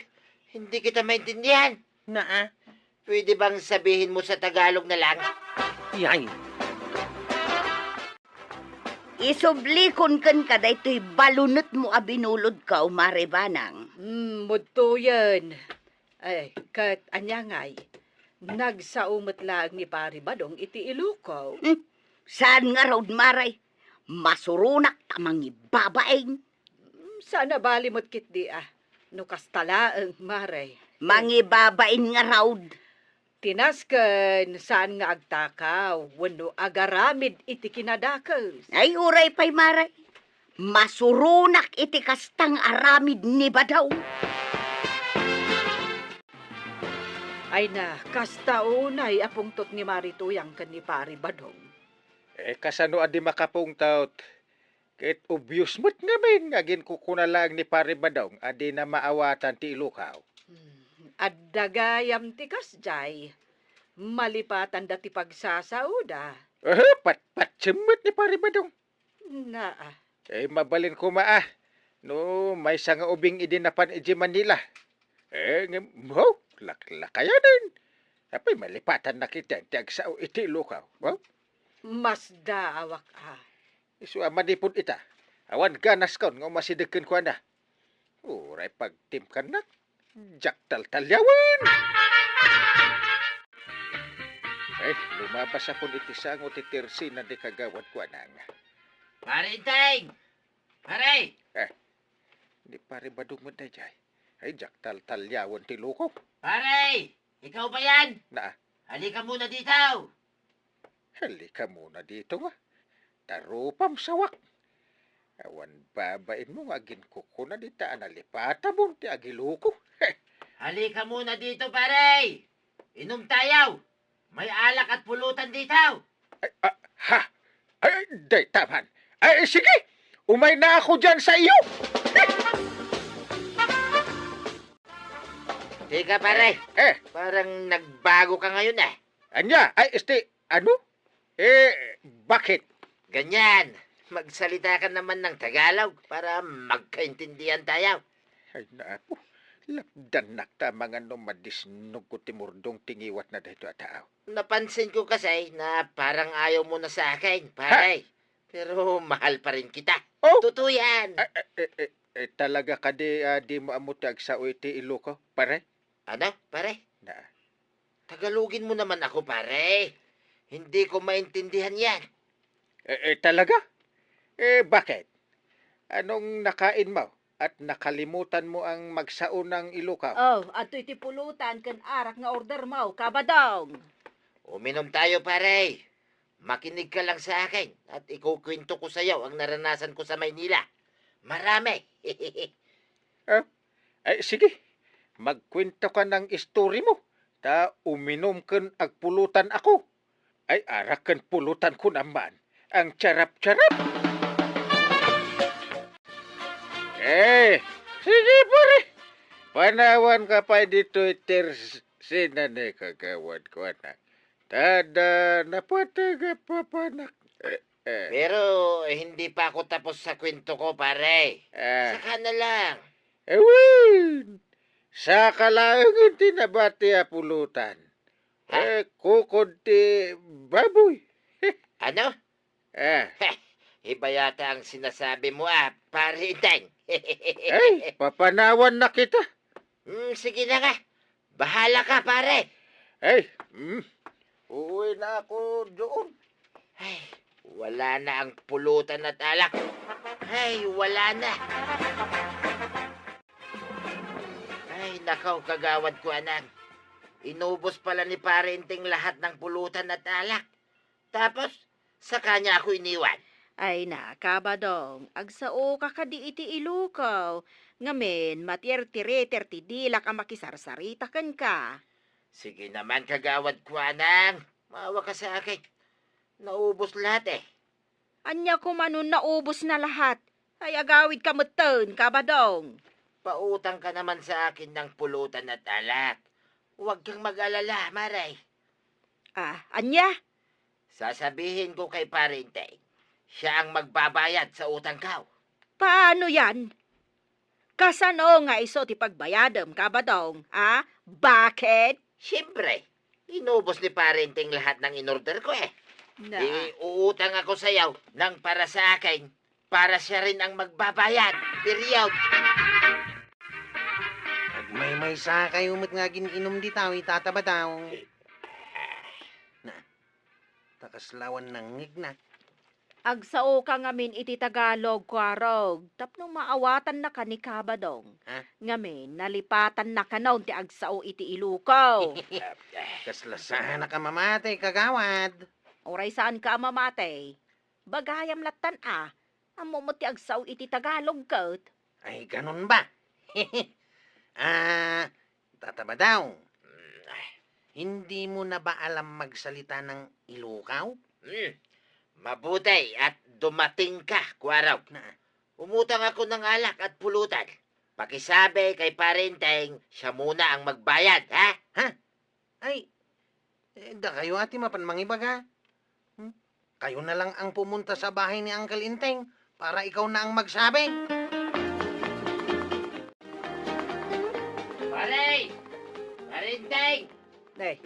Hindi kita maintindihan. Naa. Pwede bang sabihin mo sa Tagalog na lang? Iyay. Isublikon kenka daytoy balonetmo a binulodko, Mare Banang. Hmm, mudtoyen. Ay, ket ania ngay? Nagsao met laeng ni Pari Badong iti ilukaw. Hmm, saan ngarud, Mare? Masuronak ta mangibabain. Hmm, saan a bali met ketdi a. No kasta laeng, Mare. Mangibabain ngarud. Ti nasken, saan nga agtakaw wenno agaramid iti kinadakes. Ay, uray pay, Mare. Masuronak iti kasta nga aramid ni Badong. Ay na, kasta unay a pungtot ni Mari Tuyang ken ni Pari Badong. Eh, kasano a di makapungtot? Ket obvious met ngamin nga aginkukuna laeng ni Pari Badong a dina maawatan ti ilukaw. Hmm, adda gayam ti kasdiay. Malipatanda ti pagsasaoda. Eh, patpatiem met ni Pari Badong. Naa. Eh, mabalin koma a. No, maysa nga ubing idi napan idiay Manila. Eh, ngem, wow, laklakayanen. Apay, malipatannak iti agsao iti ilukaw. Wow. Masdaawak a. Isu a manipud ita, awan ganaskon nga umasideg kenkuana. Uray pagtimkannak, diak taltaliawen. Eh, lumabasakon iti sango ti tersina di kagawad kuana nga. Pare Enteng! Pare! Eh, ni Pare Badong met daydiay. Ay, diak taltaliawen ti ilukaw. Pare! Ikaw ba yan? Naa. Halika muna dito. Halika muna dito nga. Ta rupam sawak. Awan babainmo nga aginkukuna dita a nalipatamon ti agiluko. Halika muna dito, pare. Inom tayo. May alak at pulutan dito. Ay, ah, ha? Ay, dayta man. Ay, sige. Umayna ako diyan sa iyo. Teka, pare. Eh. Parang nagbago ka ngayon, eh. Anya? Ay, este, ano? Eh, bakit? Ganyan. Magsalita ka naman ng Tagalog para magkaintindihan tayo. Ay, naku. Lapdannak ta mangan no madisnogko ti murdong ti ngiwatna daytoy a tao. Napansin ko kasi na parang ayaw mo na sa akin, pare. Pero mahal pa rin kita. Oh? Totoo yan. Eh, eh, eh, eh, eh, talaga kadi, ah, di mo ammo ti agsao iti iluko, pare? Ano, pare? Na. Tagalogin mo naman ako, pare. Hindi ko maintindihan yan. Eh, eh, talaga? Eh, bakit? Anong nakain mo at nakalimutan mo ang magsao ng ilukaw? Oh, adtoy ti pulutan ken arak nga order mo, Kabadong. Uminom tayo, pare. Makinig ka lang sa akin at ikukwento ko sa'yo ang naranasan ko sa Maynila. Marami. Ah, ay, sige. Magkwento ka ng istori mo. Ta uminom ken agpulutan ako. Ay, arak ken pulutan ko naman. Ang charap-charap! Eh, sige, pare. Panawan ka pa dito, iter sina ni kagawad ko, anak. Tada napateg a papanak. Eh, eh. Pero hindi pa ako tapos sa kwento ko, pare. Ah. Saka na lang. Ewan! Saka laeng ti nabati a pulutan. Ha? Eh, kukod ti baboy. Ano? Eh. Heh, iba yata ang sinasabi mo, ah, pare Enteng. Ay, papanawan na kita. Hmm, sige na nga. Bahala ka, pare. Ay, hmm. Uuwi na ako doon. Ay, wala na ang pulutan at alak. Ay, wala na. Ay, nakaw, kagawad ko, anang. Inubos pala ni Pare Enteng lahat ng pulutan at alak. Tapos, saka niya ako iniwan. Ay na, Kabadong, agsaoka kadi iti ilukaw. Ngamin, matiertiriter ti dilak a makisarsarita kenka. Sige naman, kagawad ko, anang. Maawa ka sa akin. Naubos lahat eh. Ania koma no naubos na lahat? Ay, agawidka metten, Kabadong. Pautang ka naman sa akin ng pulutan at alak. Huwag kang mag-alala, Mare. Ah, ania? Sasabihin ko kay Pare Enteng, siya ang magbabayad sa utang ko. Paano yan? Kasano nga isu ti pagbayadem, Kabadong, a? Bakit? Siyempre, inubos ni Pare Enteng lahat ng in-order ko eh. Na. Di uutang ako sayaw nang para sa akin, para siya rin ang magbabayad. Period. Agmaymaysa kayo met nga agin-inum dita, Tata Badong. Na, ta kasla awan nangngegna. Agsaoka ngamin iti Tagalog, Kuarog, tapno maawatannaka ni Kabadong. Ha? Ngamin, nalipatannaka no ti agsao iti ilukaw. Kasla saannak a mamati, kagawad. Uray saanka a mamati. Bagayam lattan a, ammo met ti agsao iti Tagalog ket. Ay, ganun ba? Ah, Tata Badong, mm, hindi mo na ba alam magsalita ng ilukaw? Hmm. Mabuti at dumating ka, Kuarog. Na. Umutang ako ng alak at pulutan. Pakisabi kay Pare Enteng, siya muna ang magbayad, ha? Ha? Ay, eh, dakayo a ti mapan mangibaga. Hmm? Kayo na lang ang pumunta sa bahay ni Uncle Enteng para ikaw na ang magsabi. Pare! Pare Enteng! Ne,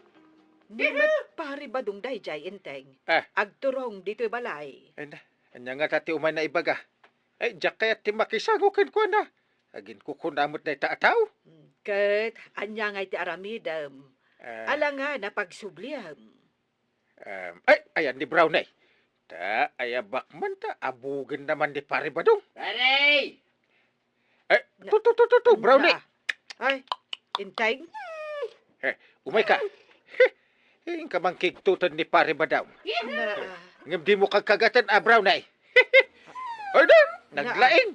ni met Pare Badong daydiay, Enteng. Ah. Agturong ditoy balay. Ay na, ania ngata ti umay naibaga? Ay, diak kayat ti makisango kenkuana. Aginkukuna met dayta a tao. Hmm, ket ania ngay ti aramidem? Ah. Alangan a pagsubliem. Em, ay, ayan ni Brownie. Ta, ayabak man ta, abugen naman ni Pare Badong. Pare! Eh, Na-, tu, tu, tu, tu, tu, Brownie. Na-, ay, Enteng. Eh, umay ka. Inka man kigtutan ni Pare Badong. Na-, Ngem di mo kagkagatan a, Brownie. Ay, na, Na-, naglaing.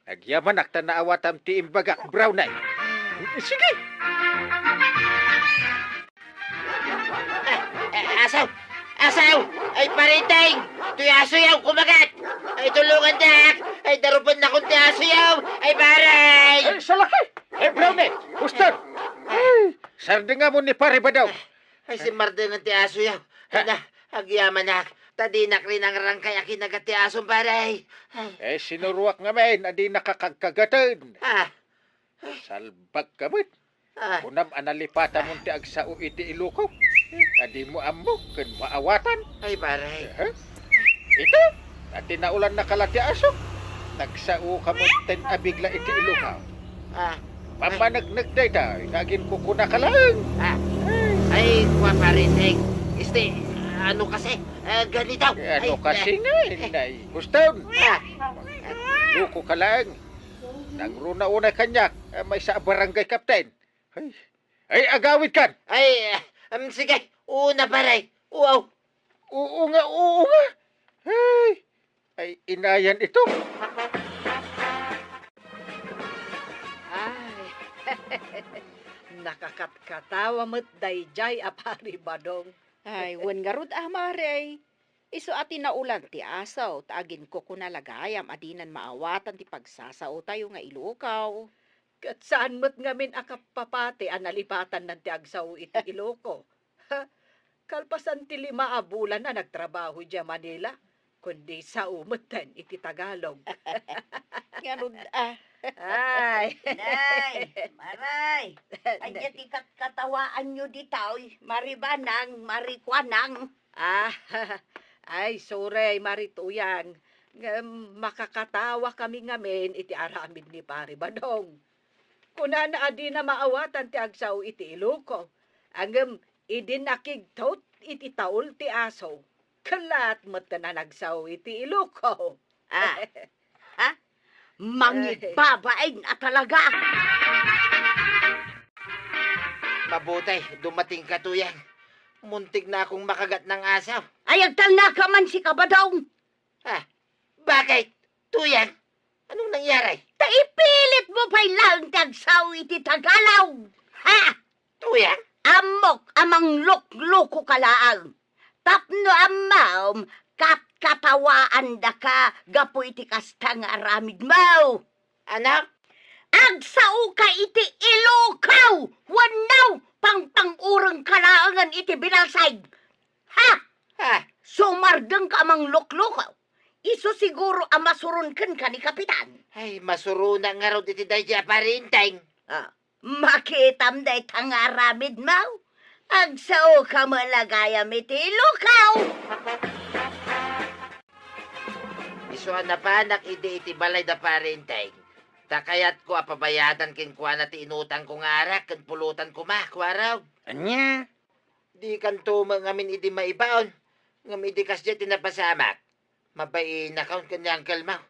Agyamanak ta naawatam ti imbagak, Brownie. Sige. Eh, asaw! Asaw! Ay, Pare Enteng! Toy asoyaw, kumagat! Ay, tulungan dak! Ay, darupan nakon ti asoyaw! Ay, pare! Ay, salaki! Ay, Brownie! Huston! Ay, sardengam ni Pare Badong. Ay, simmardengan ti asoyaw. Ha? Ay na, agyamanak. Ta dinak rinangrangkay a kinagat ti asom, pare. Ay. Eh, sinuruak ngamin a dinaka kagkagatan. Ah. Salbag ka met. Ah. Kunam a nalipatamon ti agsao iti ilukaw. A dimo ammo ken maawatan. Ay, pare. Aha. Ita, a tinaulannaka la ti aso. Nagsaoka metten a bigla iti ilukaw. Ah. Pammanagnag dayta, nga aginkukunaka laeng. Ah. Ay. Ay, kua, Pare Enteng. Este, ano kasi? Ah, ganito. Eh, ano Ay, kasi eh, nga, eh, inay? Huston! Ah. Loko ka laeng. Nangruna unay kaniak, eh, maysa a barangay captain. Ay, ay, agawid kan! Ay, eh, um, sige. Una, pare. Wow. Oo nga, oo nga. Ay, ay, inayan ito. Ay, nakakatkatawa met daydiay a Pare Badong. Ay, wen ngarud a, Mare. Isu a tinaulan ti aso, ta aginkukuna la gayam a dinan maawatan ti pagsasaotayo nga ilukaw. Ket saan met ngamin a kapapati a nalipatannan ti agsao iti iluko. Kalpasan ti lima a bulan a nagtrabaho idiay Manila, kundi sao metten iti Tagalog. Ngarud, ah. Ay. Nay, Maray, ania ti katkatawaanyo ditoy, Mari Banang, Mari Kuanang? Ah, ay, sorry, Mari Tuyang. Ngem makakatawa kami ngamin iti aramid ni Pari Badong. Kunana a dina maawatan ti agsao iti Iloko. Ngem idi nakigtut iti taul ti aso, kellat metten a nagsao iti Iloko. Ah, ha? Mangibabain a talaga! Mabuti, dumatingka, Tuyang. Muntik na akong makagat ng aso. Ay, agtalnaka man, sika, Badong! Ah, bakit? Tuyang, anong nangyari? Ta ipilit mo pay laeng ti agsao iti Tagalog! Ha? Tuyang? Ammok a manglukloko ka laeng. Tapno ammom, katkatawaandaka gapu iti kasta nga aramidmo. Ano? Agsaoka iti Iloko wenno pangpang-urengka laengen iti binalsig. Ha? Ha? Sumardengka a manglukloko. Isu siguro a masuron kenka ni Kapitan. Ay, masuronak ngarud iti daydi a Pari Enteng. Ah, makitam dayta nga aramidmo? Agsaoka met la gayam iti Iloko! Isu a napanak idi iti balay da Pari Enteng, ta kayatko a pabayadan kenkuana ti inutangko nga arak ken pulotan koma, Kuarog. Ania? Dikanto met ngamin idi maibaon, ngem idi kasdiay ti napasamak, mabainakon ken ni Uncle Mau.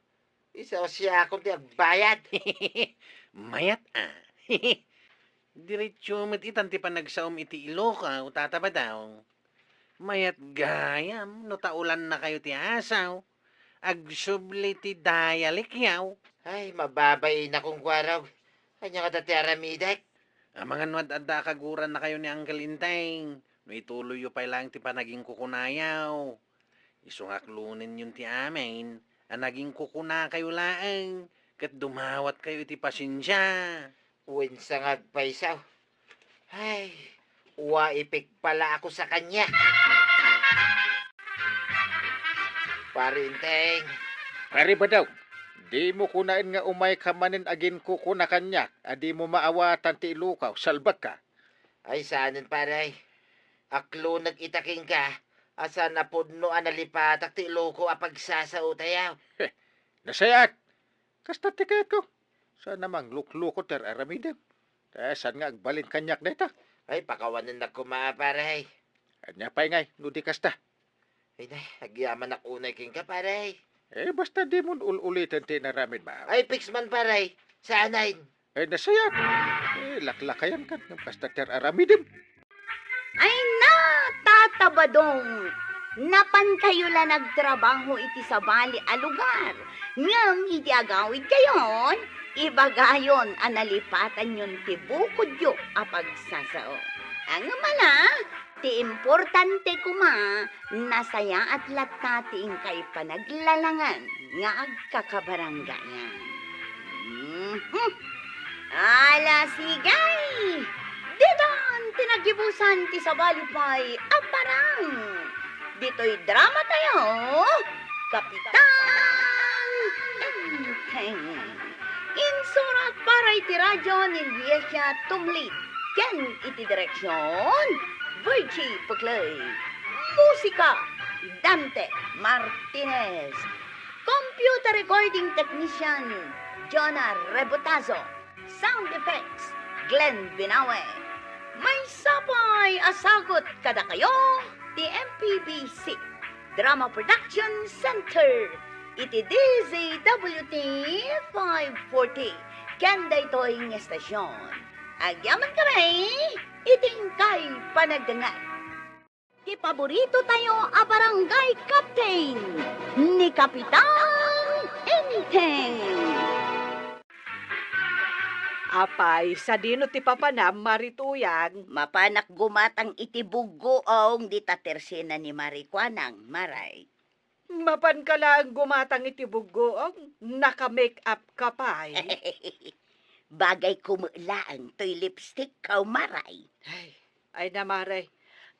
Isu siakon ti agbayad. Mayat a. Diretso met itan ti panagsaom iti Iloko, Tata Badong. Mayat gayam no taulannakayo ti aso. Agsubli ti dialect-yo. Ay, mababainakon, Kuarog. Ania ngata ti aramidek? Amangan no ad-adda a kagurannakayo ni Uncle Enteng, no ituloyyo pay laeng ti panagingkukunayo. Isu nga aklonenyon ti amin a nagingkukunakayo laeng ket dumawatkayo iti pasensia. Wen sa nga agpayso. Ay, uwa ipikpala ako sa kaniak. Pari Enteng. Pari Badong, dimo kunaen nga umayka manen aginkukuna kaniak a dimo maawatan ti Iloko, salbagka. Ay, saanen, pare. Aklonek ita kenka a saan a pudno a nalipatak ti Iloko a pagsasaotayo. Heh, nasayaat. Kasta ti kayatko. Saan a manglukloko ti ar-aramidem. Ta saan nga agbalin kaniak dayta? Ay, pakawanennak koma, pare. Ania pay ngay, no di kasta? Ay, nay, agyamanak unay kenka, pare. Eh, basta dimon ul-uliten ti inaramidmo. Ay, fix man, pare. Saanen? Eh, nasayaat. Eh, laklakayankan ngem kasta ti ar-aramidem. Ay na, Tata Badong! Napankayo la nagtrabaho iti sabali a lugar. Ngem idi agawidkayon, ibagayon a nalipatanyon ti bukodyo a pagsasao. Ngem ala, ti importante koma, nasayaat latta ti inkay panaglalangan nga agkakabaranggayan. Mhm. Ala, sige! Ditan ti nagibusan ti sabali pay a parang. Ditoy dramatayo, Kapitan Enteng. Insurat para iti radyo ni Liesia Tumlid ken iti direksion, Virgie Puclay. Musika, Dante Martinez. Computer recording technician, Jonah Rebotazo. Sound effects, Glenn Binawe. Maysa pay a sagut kadakayo ti M P B C Drama Production Center iti D Z W T five forty ken daytoy nga estasion. Agyamankami iti inkay panagdengngeg. Ti paboritotayo a barangay captain, ni Kapitan Enteng. Apay, sadino ti papanam, Mari Tuyang? Mapanak gumatang iti buggoong dita tersena ni Mari Kuanang, Maray. Mapanka laeng gumatang iti buggoong, naka-make up ka pay. Bagay ko met laeng toy lipstick ko, Maray. Ay, ay na, Maray.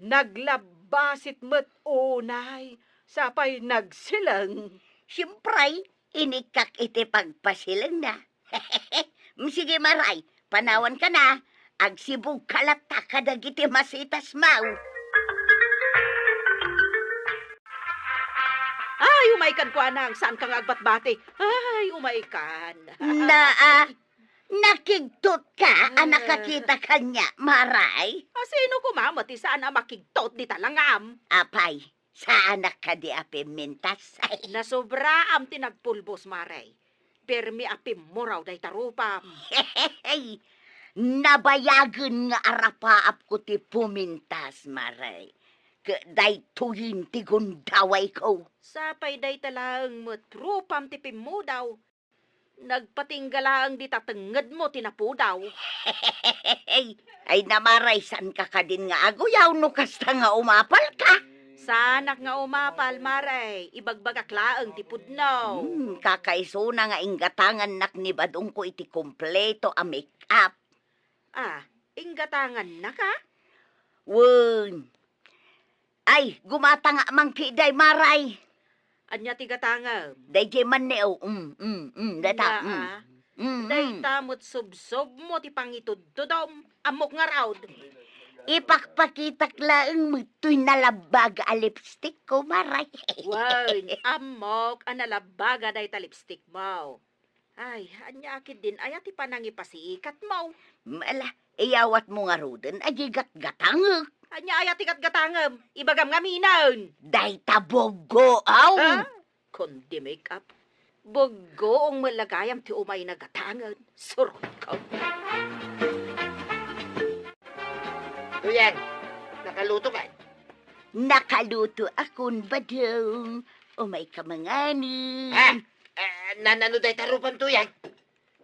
Naglabbasit met unay, sapay nagsileng. Siempre, inikkak iti pagpasilengna. Mm, sige, Maray, panawanka na. Agsibugka latta kadagiti masitasmo. Ay, umaykan, kuanang, saanka nga agbatbati. Ay, umaykan. Naa, nakigtotka a nakakita kaniak, Maray? A, sino koma met ti saan a makigtot dita langam? Apay, saanak kadi a pimmintas? Nasobraam ti nagpulbos, Maray. Permi a pimmuraw dayta rupam. Nabayagen nga arapaapko ti pumintas, Maray. Ket daytoyen ti gundawayko. Sapay dayta laeng met rupam ti pimmudaw. Nagpatingga laeng dita tengngedmo ti napudaw. Ay, Maray, saanka kadin nga aguyaw no kasta nga umapalka? Saanak nga umapal, Maray. Ibagbagak laeng ti pudno. Hmm, kakaisuna nga inggatangannak ni badongko iti kompleto a make-up. Ah, inggatangannaka? Wen. Ay, gumatangak man ketdi, Maray. Ania ti gatangem? Daydiay man ni, oh. Mm, mm, mm, dayta, mm. Dayta met subsobmo ti pangitudtudom. Ammok ngarud. Ipakpakitak laeng met toy nalabbaga a lipstickko, Maray. Wen, ammok a nalabbaga dayta lipstickmo. Ay, ania ketdin aya ti panangipasiikatmo? Ala, iyawatmo ngaruden a di gatgatangek. Ania aya ti gatgatangem? Ibagam ngaminen. Dayta buggoam. Ha? Kundi make-up. Buggoong met la gayam ti umay nagatangen. Surotko. Tuyang, nakalutokan? Nakalutoakon, Badong. Umayka manganen. Ha? Ah, nanano dayta rupam, Tuyang?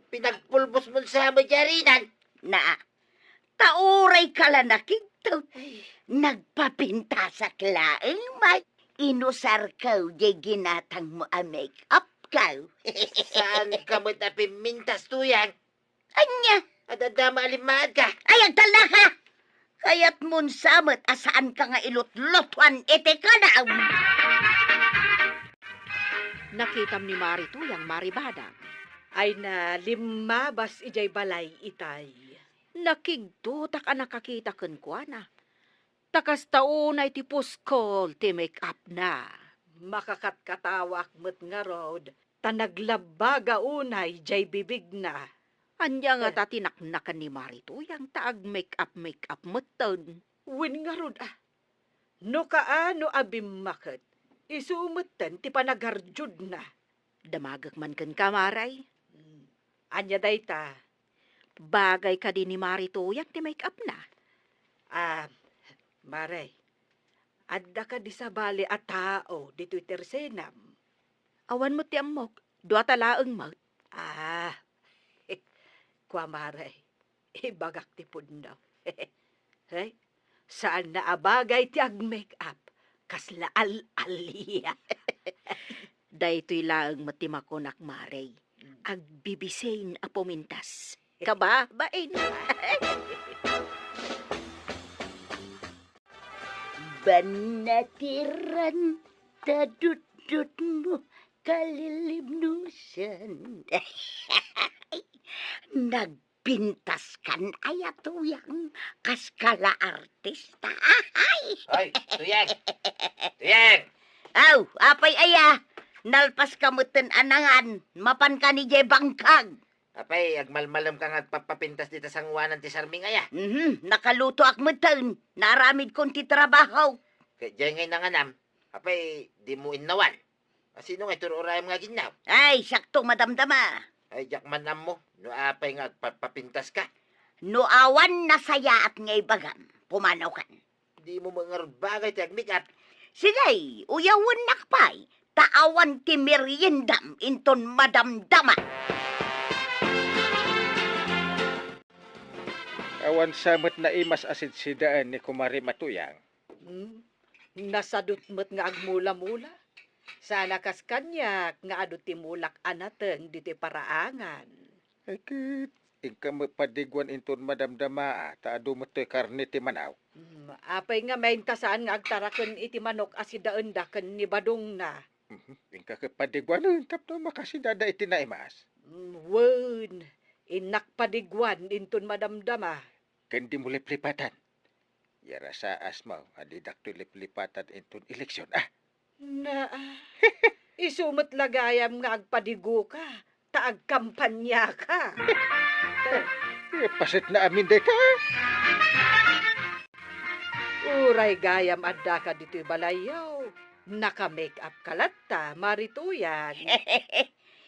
Pinagpulbosmon sa met diay harinan? Naa, ta urayka la nakigtot. Ay. Nagpapintasak laeng met. Inusarko diay ginatangmo a make-upko. Saanka met a pimmintas, Tuyang? Ania? Adda met a limmaedka. Ay, agtalnaka! Kayatmon sa met a saanka nga ilutlutuan iti kanaw. Nakitam ni Mari Tuyang, Mari Badang. Ay na, limmabas idiay balay itay. Nakigtotak a nakakita kenkuana. Ta kasta unay ti puskol ti make-upna. Makakatkatawak met ngarud, ta naglabbaga unay diay bibigna. Ania ngata ti naknakan ni Mari Tuyang ta ag-make-up-make-up metten? Wen ngarud a, no kaano a bimmaket, isu metten ti panagarjudna. Damagek man kenka, Maray. Hmm. Ania dayta? Bagay kadi ni Mari Tuyang ti make-upna? Ah, Maray, adda kadi sabali a tao ditoy tersenam? Awan met ti ammok, duata laeng met. Ah, kua, Maray, ibagak ti pudno. Hey, saanna a bagay ti ag-make-up, kasla al-alia. Daytoy laeng met ti makunak, Mari. Agbibisin a pumintas. Kababain. Bannatiran ta dutdutmo, kalilibnusan. Nag- Pintaskan aya, Tuyang, kas kala artista. Ay! Ay, Tuyang! Tuyang! Aw, apay aya? Nalpaska metten a nangan, mapanka idiay bangkag. Apay, agmalmalemka nga agpapapintas dita sangoanan ti sarming aya? Mhm, nakalutoak metten, naaramidkon ti trabaho. Ket diay ngay nanganam, apay, dimo innawan? A, sino ngay ti ur-urayam nga aginnaw? Ay, siakto madamdama. Ay, diak man ammo no apay nga agpapapintaska. No awan nasayaat nga ibagam, pumanawkan. Dimo met ngarud bagay ti ag-make-up. Sige, uyawennak pay, ta awan ti meriendam inton madamdama. Awan sa met naimas a sidsidaen ni Kumare Matuyang. Hmm? Nasadut met nga agmula-mula. Sana kas kaniak nga adu ti mulak a nateng ditoy paraangan. Ay ket, inka met padiguan inton madamdama, ta adu met toy karne ti manaw. Hmm, Apay nga main ta saan nga agtaraken iti manok a sidaenda ken ni Badongna? Mhm. Inka ket padiguanen tapno makasidada iti naimas. Mm, wen, innak padiguan inton madamdama. Ken dimo liplipatan. Yarasaasmo a didakto liplipatan inton eleksion, a? Naa, isu met la gayam nga agpadigoka, ta agkampaniaka. Eh, paset na amin dayta. Uray gayam addaka ditoy balayyo, naka-make up ka latta, Mari Tuyang.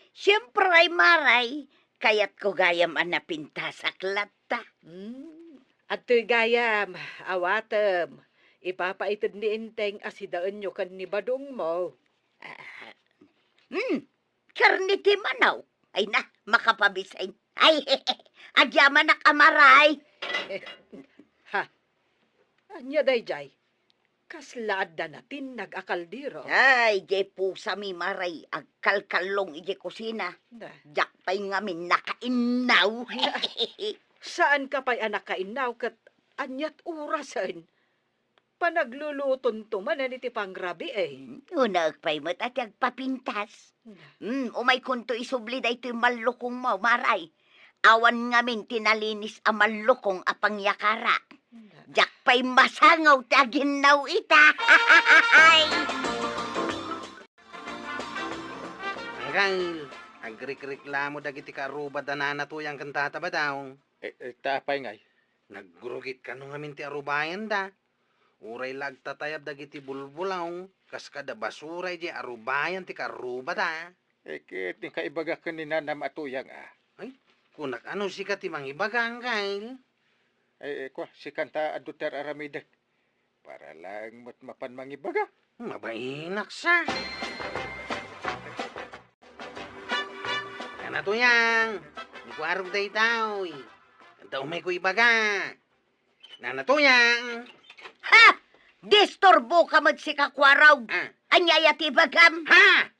Siempre, Maray, kayatko gayam a napintasak latta. Hmm. Adtoy gayam, awatem. Ipapaited ni Enteng a sidaenyo ken ni Badongmo. Ah, hmm, karne ti manok. Ay na, makapabisin. Ay, agyamanak a Maray. Ha? Ania daydiay? Kasla adda natinnag a kaldero. Ay, diay pusami, Maray, agkalkallong idiay kusina. Na. Diak pay ngamin nakainnaw. Saanka pay a nakainnaw ket aniat orasen? Panaglulutonto manen iti pangrabii. Hmm, unaek pay met a ti agpapintas. Na. Hmm, umaykonto isubli daytoy mallukongmo, Maray. Awan ngamin ti nalinis a mallukong a pangyakara. Na. Diak pay masangaw ti aginnaw ita. Anggail, agrikreklamo dagiti kaarruba da Nana Tuyang ken Tata Badong. Eh, eh, ta apay ngay? Nagrugit kano ngamin ti arubayanda. Uray la agtatayab dagiti bulbulong, kas kada basura idiay arubayan ti kaarrubada. Eh, ket inka ibaga ken ni Nanam a Tuyang, a? Ay, kunak, ano sika ti mangibaga, Anggail? Eh, eh, kua, sikan ta adu ti ar-aramidek. Para laeng met mapan mangibaga. Mabainak sa. Nana Tuyang, ni Kuarog daytoy. Adda umayko ibaga. Nana Tuyang. Ha! Disturboka met sika, Kuarog. Ah. Ania aya ti ibagam? Ha!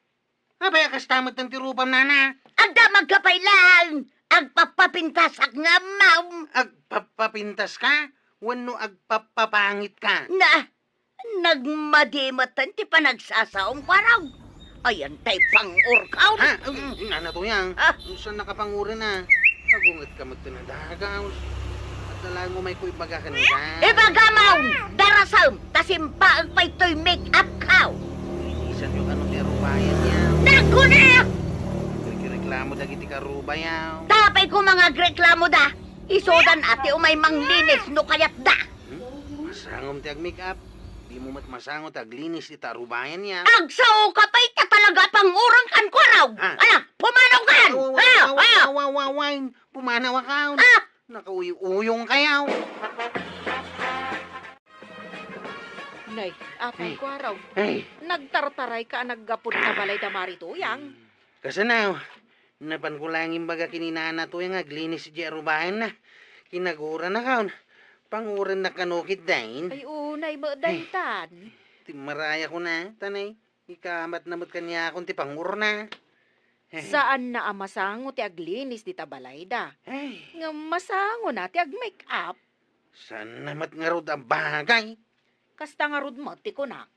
Apay a kasta met ti rupam, Nana? Agdamagka pay laeng. Agpapapintasak nga ammom. Agpapapintaska? Wenno agpapapangitka? Na, nagmadi met ti panagsasaom, Kuarog. Ayan tay pangur-kaw. Ha? Ay, mm, Nana Tuyang. Ah. Saan nakapanguren a? Agunget ka met ti nadagaw. Adda laeng umayko ibaga kenka. Ibagam, darasem, ta simpaek pay toy make-up kaw. Linisan yo kano ti arubayan yaw. Nagkuna! Agreklamo dagiti karuba yaw. Tapay ko mangagreklamo da. Isudan a ti umay manglinis no kayat da. Hmm? Masangom ti ag-make-up. Di mo met masango ti aglinis ita arubayan yaw. Agsao ka pay ta talaga panguren kan, Kuarog. Ah. Ala, pumanaw kan! Aw, aw, aw, ah, aw, ah, aw, aw, aw, aw, pumanaw ka. Ah! Nakauyuyong kayaw. Nay, apay, Kuarog. Ay. Nagtartaray ka a naggapu ta balay da Mari Tuyang. Hmm. Kasano? Napan ko lang imbaga ken ni Nana Tuyang nga aglinis idiay arubayanna. Kinagurana kaon. Pangurennak kano ketdin. Ay, unay met daytan. Timmaraya ko na, tanay. Ikamatna met kaniakon ti pangurna. Saanna a masango ti aglinis dita balayda. Ay. Ngem masangona ti ag-make-up. Saanna met ngarud a bagay. Kasta ngarud met ti kunak.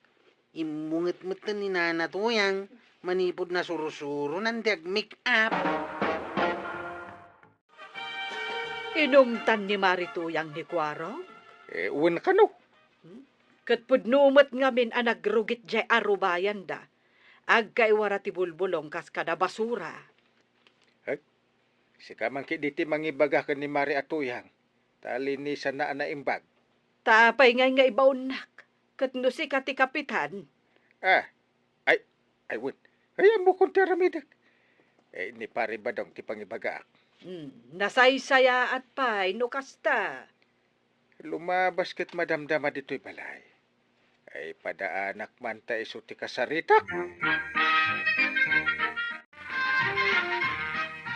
Immunget met ni Nana Tuyang manipud nasurusuronan ti ag-make-up. Inumtan ni Mari Tuyang ni Kuarog? Eh, wen kano. Hmm? Ket pudno met ngamin a nagrugit diay arubayanda. Agkaiwara ti bulbulong kas kada basura. Eh, sika man ketdi ti mangibaga ken ni Mari a Tuyang, ta linisanna a naimbag. Ta apay ngay nga ibaonnak? Ket no sika ti kapitan? Ah, ay, ay, wen. Ay, ammokon ti aramidek. Eh, ni Pari Badong ti pangibagaak. Hmm, nasaysayaat pay no kasta. Lumabas ket madamdama ditoy balay. Ay, padaanak man ta isu ti kasaritak.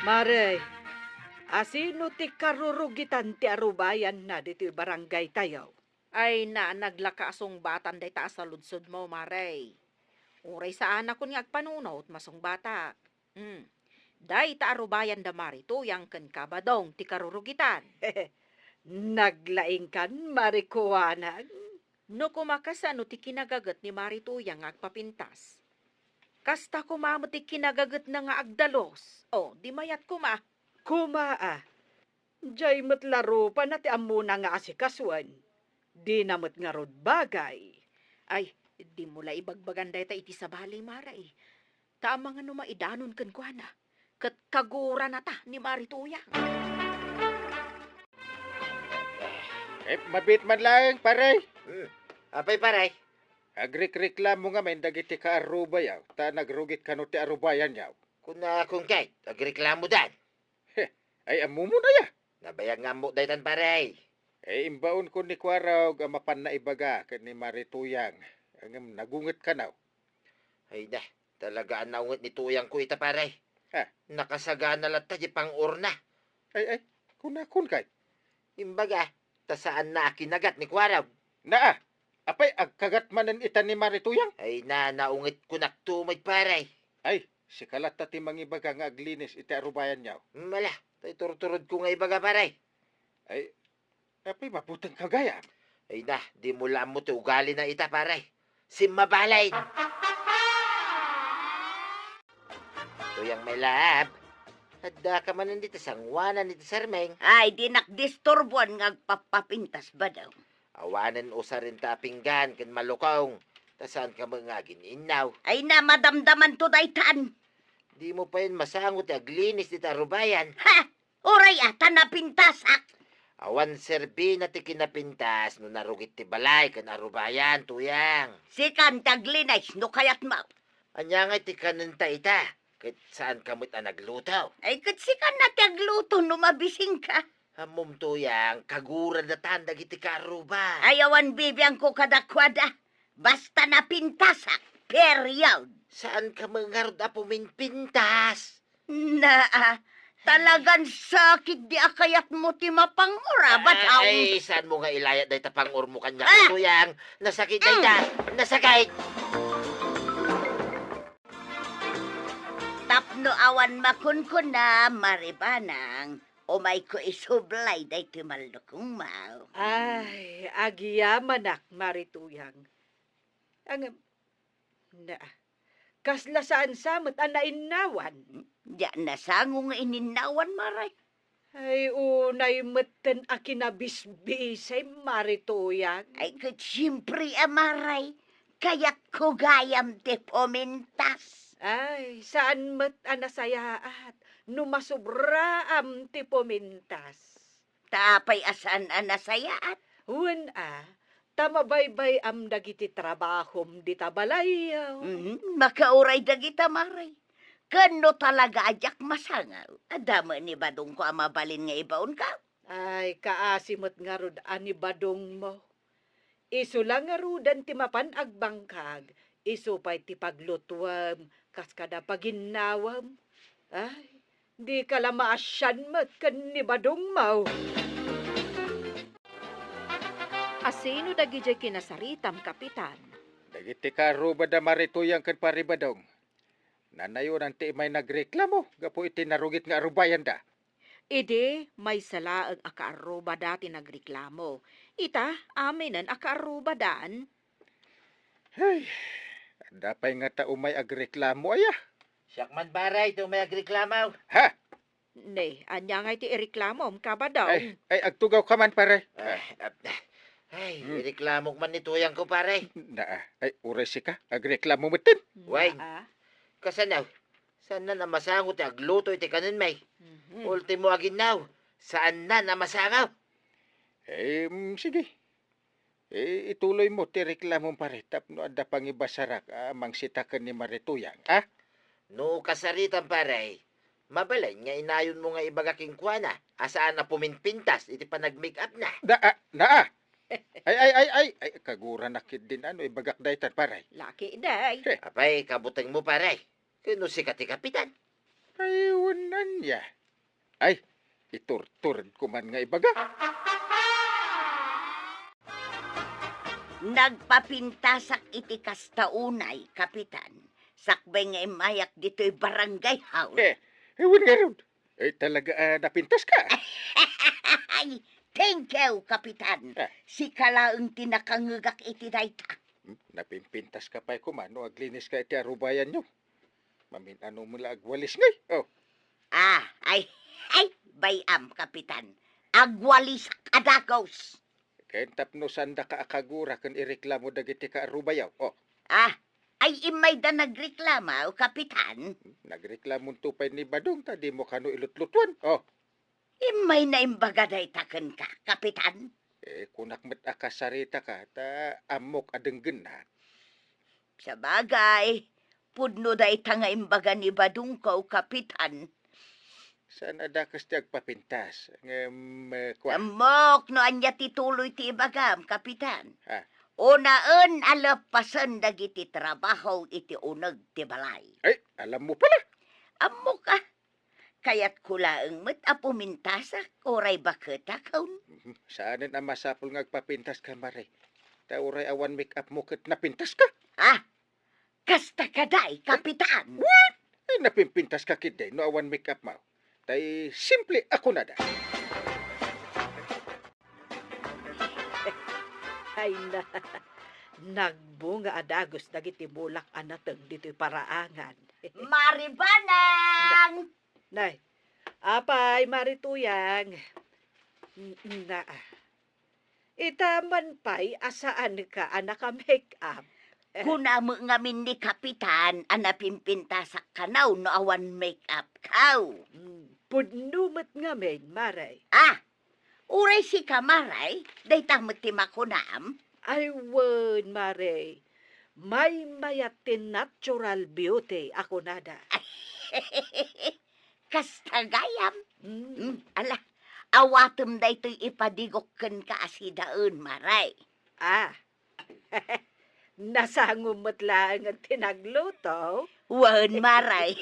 Mare, asino ti karurugitan ti arubayanna ditoy barangaytayo? Ay na, naglaka a sungbatan dayta a saludsodmo, Mare. Uray saanakon nga agpanunot, masungbatak. Hmm. Dayta a rubayan da Mari Tuyang ken Kabadong ti karurugitan. Naglaingkan, Mari Kuanag. No koma kasano ti kinagaget ni Mari Tuyang nga agpapintas? Kasta koma met ti kinagagetna nga agdalus. O, di mayat koma. Koma a. Jay met la rupana ti ammona nga asikasuen. Dina met ngarud bagay. Ay, dimo la ibagbagan dayta iti sabali, Mari. Ta amangan no maidanon kenkuana, ket kaguranata ni Mari Tuyang. Eh, mabiit man laeng, pare. Hmm. Apay, pare? Agrikreklamo ngamin dagiti kaarrubayaw, ta nagrugit kano ti arrubayanyaw. Kunakon ket, agreklamodan. He, ay, ammomon aya? Nabayag nga ammo daytan, pare. Eh, imbaonko ni Kuarog a mapan naibaga ken ni Mari Tuyang, ngem nagunget kano. Ay na, talaga a naunget ni Tuyangko ita, pare. Ha? Nakasagana latta di pang-urna. Ay, ay, kunakon kay? Imbaga, ta saanna a kinagat ni Kuarog. Naa, apay agkagat manen ita ni Mari Tuyang? Ay na, naunget konakto met, pare. Ay, sika latta ti mangibaga nga aglinis iti arubayanyaw. Mala, ta iturturodko nga ibaga, pare. Ay, apay mabutengka gayam? Ay na, dimo la ammo ti ugalina ita, pare. Simmabalin. Tuyang, my love. Addaka manen dita sangoanan iti sermeng. Ay, dinak disturboan nga agpappapintas, Badong. Awanen usarinta a pinggan ken malukong, ta saanka met nga agin-innaw. Ay na, madamdamanto daytan. Dimo payen masango ti aglinis dita arubayan. Ha! Uray a, ta napintasak. Awan serbina ti kinapintas no narugit ti balay ken arubayan, Tuyang. Sikan ti aglinis no kayatmo. Ania ngay ti kanenta ita? Ket saanka met a nagluto? Ay, ket sikan a ti agluto no mabisingka. Ammom, Tuyang, kaguradatan dagiti kaarruba. Ay, awan bibiangko kadakuada. Basta napintasak. Period. Saanka met ngarud a puminpintas? Naa, talagan sakit di a kayatmo ti mapang-ura, Badong. Ay, saanmo nga ilayat dayta pang-urmo kaniak, Ah! Tuyang? Nasakit dayta. Mm. Nasakit! Tapno awan makunkuna, Mari Banang, umayko isublay daytoy mallukongmo. Ay, agyamanak, Mari Tuyang. Ngem, na, kasla saan sa met a nainnawan? Diak nasango nga ininnawan, Mari. Ay, unay metten a kinabisbisem, Mari Tuyang. Ay, ket siempre a, Mari. Kayatko gayam ti pumintas. Ay, saan met a nasayaat no masubraam ti pumintas. Ta apay a saan a nasayaat? Wen a, ta mabaybay-am dagiti trabahom dita balayyo. Mhm, makauray dagita, Mari. Ken no talaga a diak masango, adda met ni Badongko a mabalin nga ibaonko. Ay, kaasi met ngarud a ni Badongmo. Isu la ngaruden ti mapan agbangkag, isu pay ti paglutuem kas kada paginnawem. Ay, dika la maasian met ken ni Badongmo. Asino dagidiay kinasaritam, Kapitan? Dagiti kaarruba da Mari Tuyang ken Pari Badong. Nanayonan ti immay nagreklamo gapu iti narugit nga arubayanda. Idi maysa laeng a kaarrubada ti nagreklamo. Ita, aminen a kaarrubadan. Hey, adda pay ngata umay agreklamo aya? Siak man, pare, ti umay agreklamo. Ha? Ne, ania ngay ti ireklamom, Kabadong? Ay, ay, agtugawka man, pare. Ay, ah, ay, Hmm. ireklamok man ni Tuyangko, pare. Naa, ay, uray sika, agreklamo metten. Way. Naa. Kasano? Saanna a masango ti agluto iti kanenmi? Mhm. Ultimo aginnaw, saanna a masango. Eh, mm, sige. Eh, ituloymo ti reklamom, pare, tapno adda pangibasarak a mangsita ken ni Mari Tuyang, a? No kasaritam, pare, mabalin nga inayonmo nga ibaga kenkuana a saan a puminpintas iti panag-make-upna. Da, ah, naa. Ay, ay, ay, ay, ay, kaguranak ketdin a no ibagak daytan, pare. Laki, day. Heh. Apay, kabutengmo, pare. Ken no sika ti kapitan? Ay, wen ania. Ay, iturturedko man nga ibaga. Nagpapintasak iti kasta unay, Kapitan. Sakbay nga immayak ditoy barangay hall. Eh, eh, wen ngarud. Eh, talaga, ah, napintaska? Ay, Thank you, Kapitan. Ah. Sika laeng ti nakangngegak iti dayta. Hmm, napimpintaska pay koma no agliniska iti arubayanyo. Mamin-ano met la agwalis ngay. Oh. Ah, ay, ay, bay-am, Kapitan. Agwalisak a dagus. Ken tapno saandaka a kagura ken ireklamo dagiti kaarubayo. Oh. Ah, ay immayda nagreklamo, Kapitan? Nagreklamonto pay ni Badong ta dimo kano ilutlutuan. Oh. Immay naimbaga dayta kenka, Kapitan? Eh, kunak met a kasaritaka, ta ammok a denggenna. Sabagay, pudno dayta nga imbaga ni Badongko, Kapitan. Saan a dakes ti agpapintas? Ngem, eh, kua- Ammok no ania ti tuloy ti ibagam, Kapitan. Ha? Unaen a leppasen dagiti trabaho iti uneg ti balay. Ay, alammo pala. Ammok, ah. Kayatko laeng met a pumintasak, uray baketak, haun? Mhm. Saanen a masapul nga agpapintaska, Mare. Ta uray awan make-up mo ket napintaska. Ah, kasta kadi, Kapitan? What? Ay, napimpintaska ketdi no awan make-up mo. Tay simple a kunada. Ay na, nagbunga a dagus dagiti mulak a nateng ditoy paraangan. Mare Banang! Nay, apay, Mare Tuyang? N-, na, ita man pay a saanka a naka-make-up. Kuna met ngamin ni Kapitan a napimpintasak kano no awan make-up kaw. Mm, pudno met ngamin, Mare. Ah, uray sika, Mare, dayta met ti makunam? Ay, wen, Mare. Maymayat ti natural beauty a kunada. Kasta gayam. Mm. Mm, ala, awatem daytoy ipadigok kenka a sidaen, Mare. Ah, nasangom met laeng ti nagluto? Wen, Mare.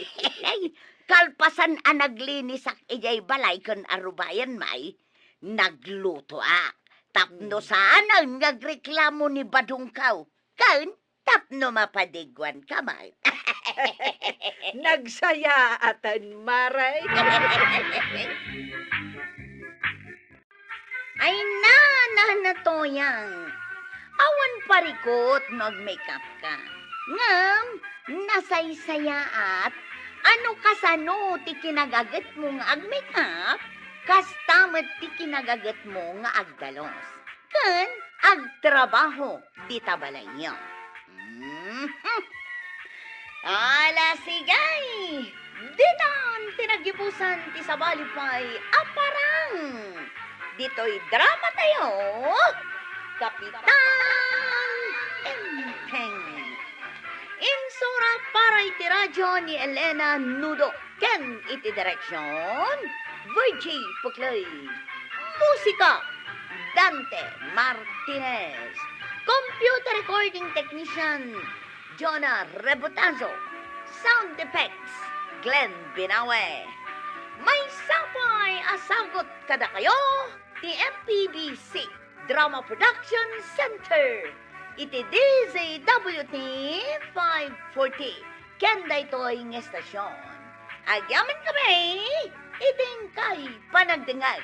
Kalpasan a naglinisak idiay balay ken arubayan, may, naglutoak. Tapno Mm. saanen nga agreklamo ni Badongko. Ken tapno mapadiguanka met. Nagsayaaten, Mare. Ay na, Nana Tuyang. Awan parikut no agmake-up ka. Ngem, nasaysayaat a no kasano ti kinagagetmo nga agmake-up, kasta met ti kinagagetmo nga agdalos ken agtrabaho dita balayyo. Mhm. Ala, sige! Ditan ti naggibusan ti sabali pay a parang ditoy drama tayo, Kapitan Enteng. Insura para iti radyo ni Elena Nudo. Ken iti direksyon, Virgie Puclay. Musika, Dante Martinez. Computer recording technician, Jonah Rebotazo. Sound effects, Glenn Binawe. Maysa pay a sagut kadakayo ti M P B C Drama Production Center iti D Z W T five forty. Ken daytoy nga estasyon, agyamankami iti inkay panagdengngeg.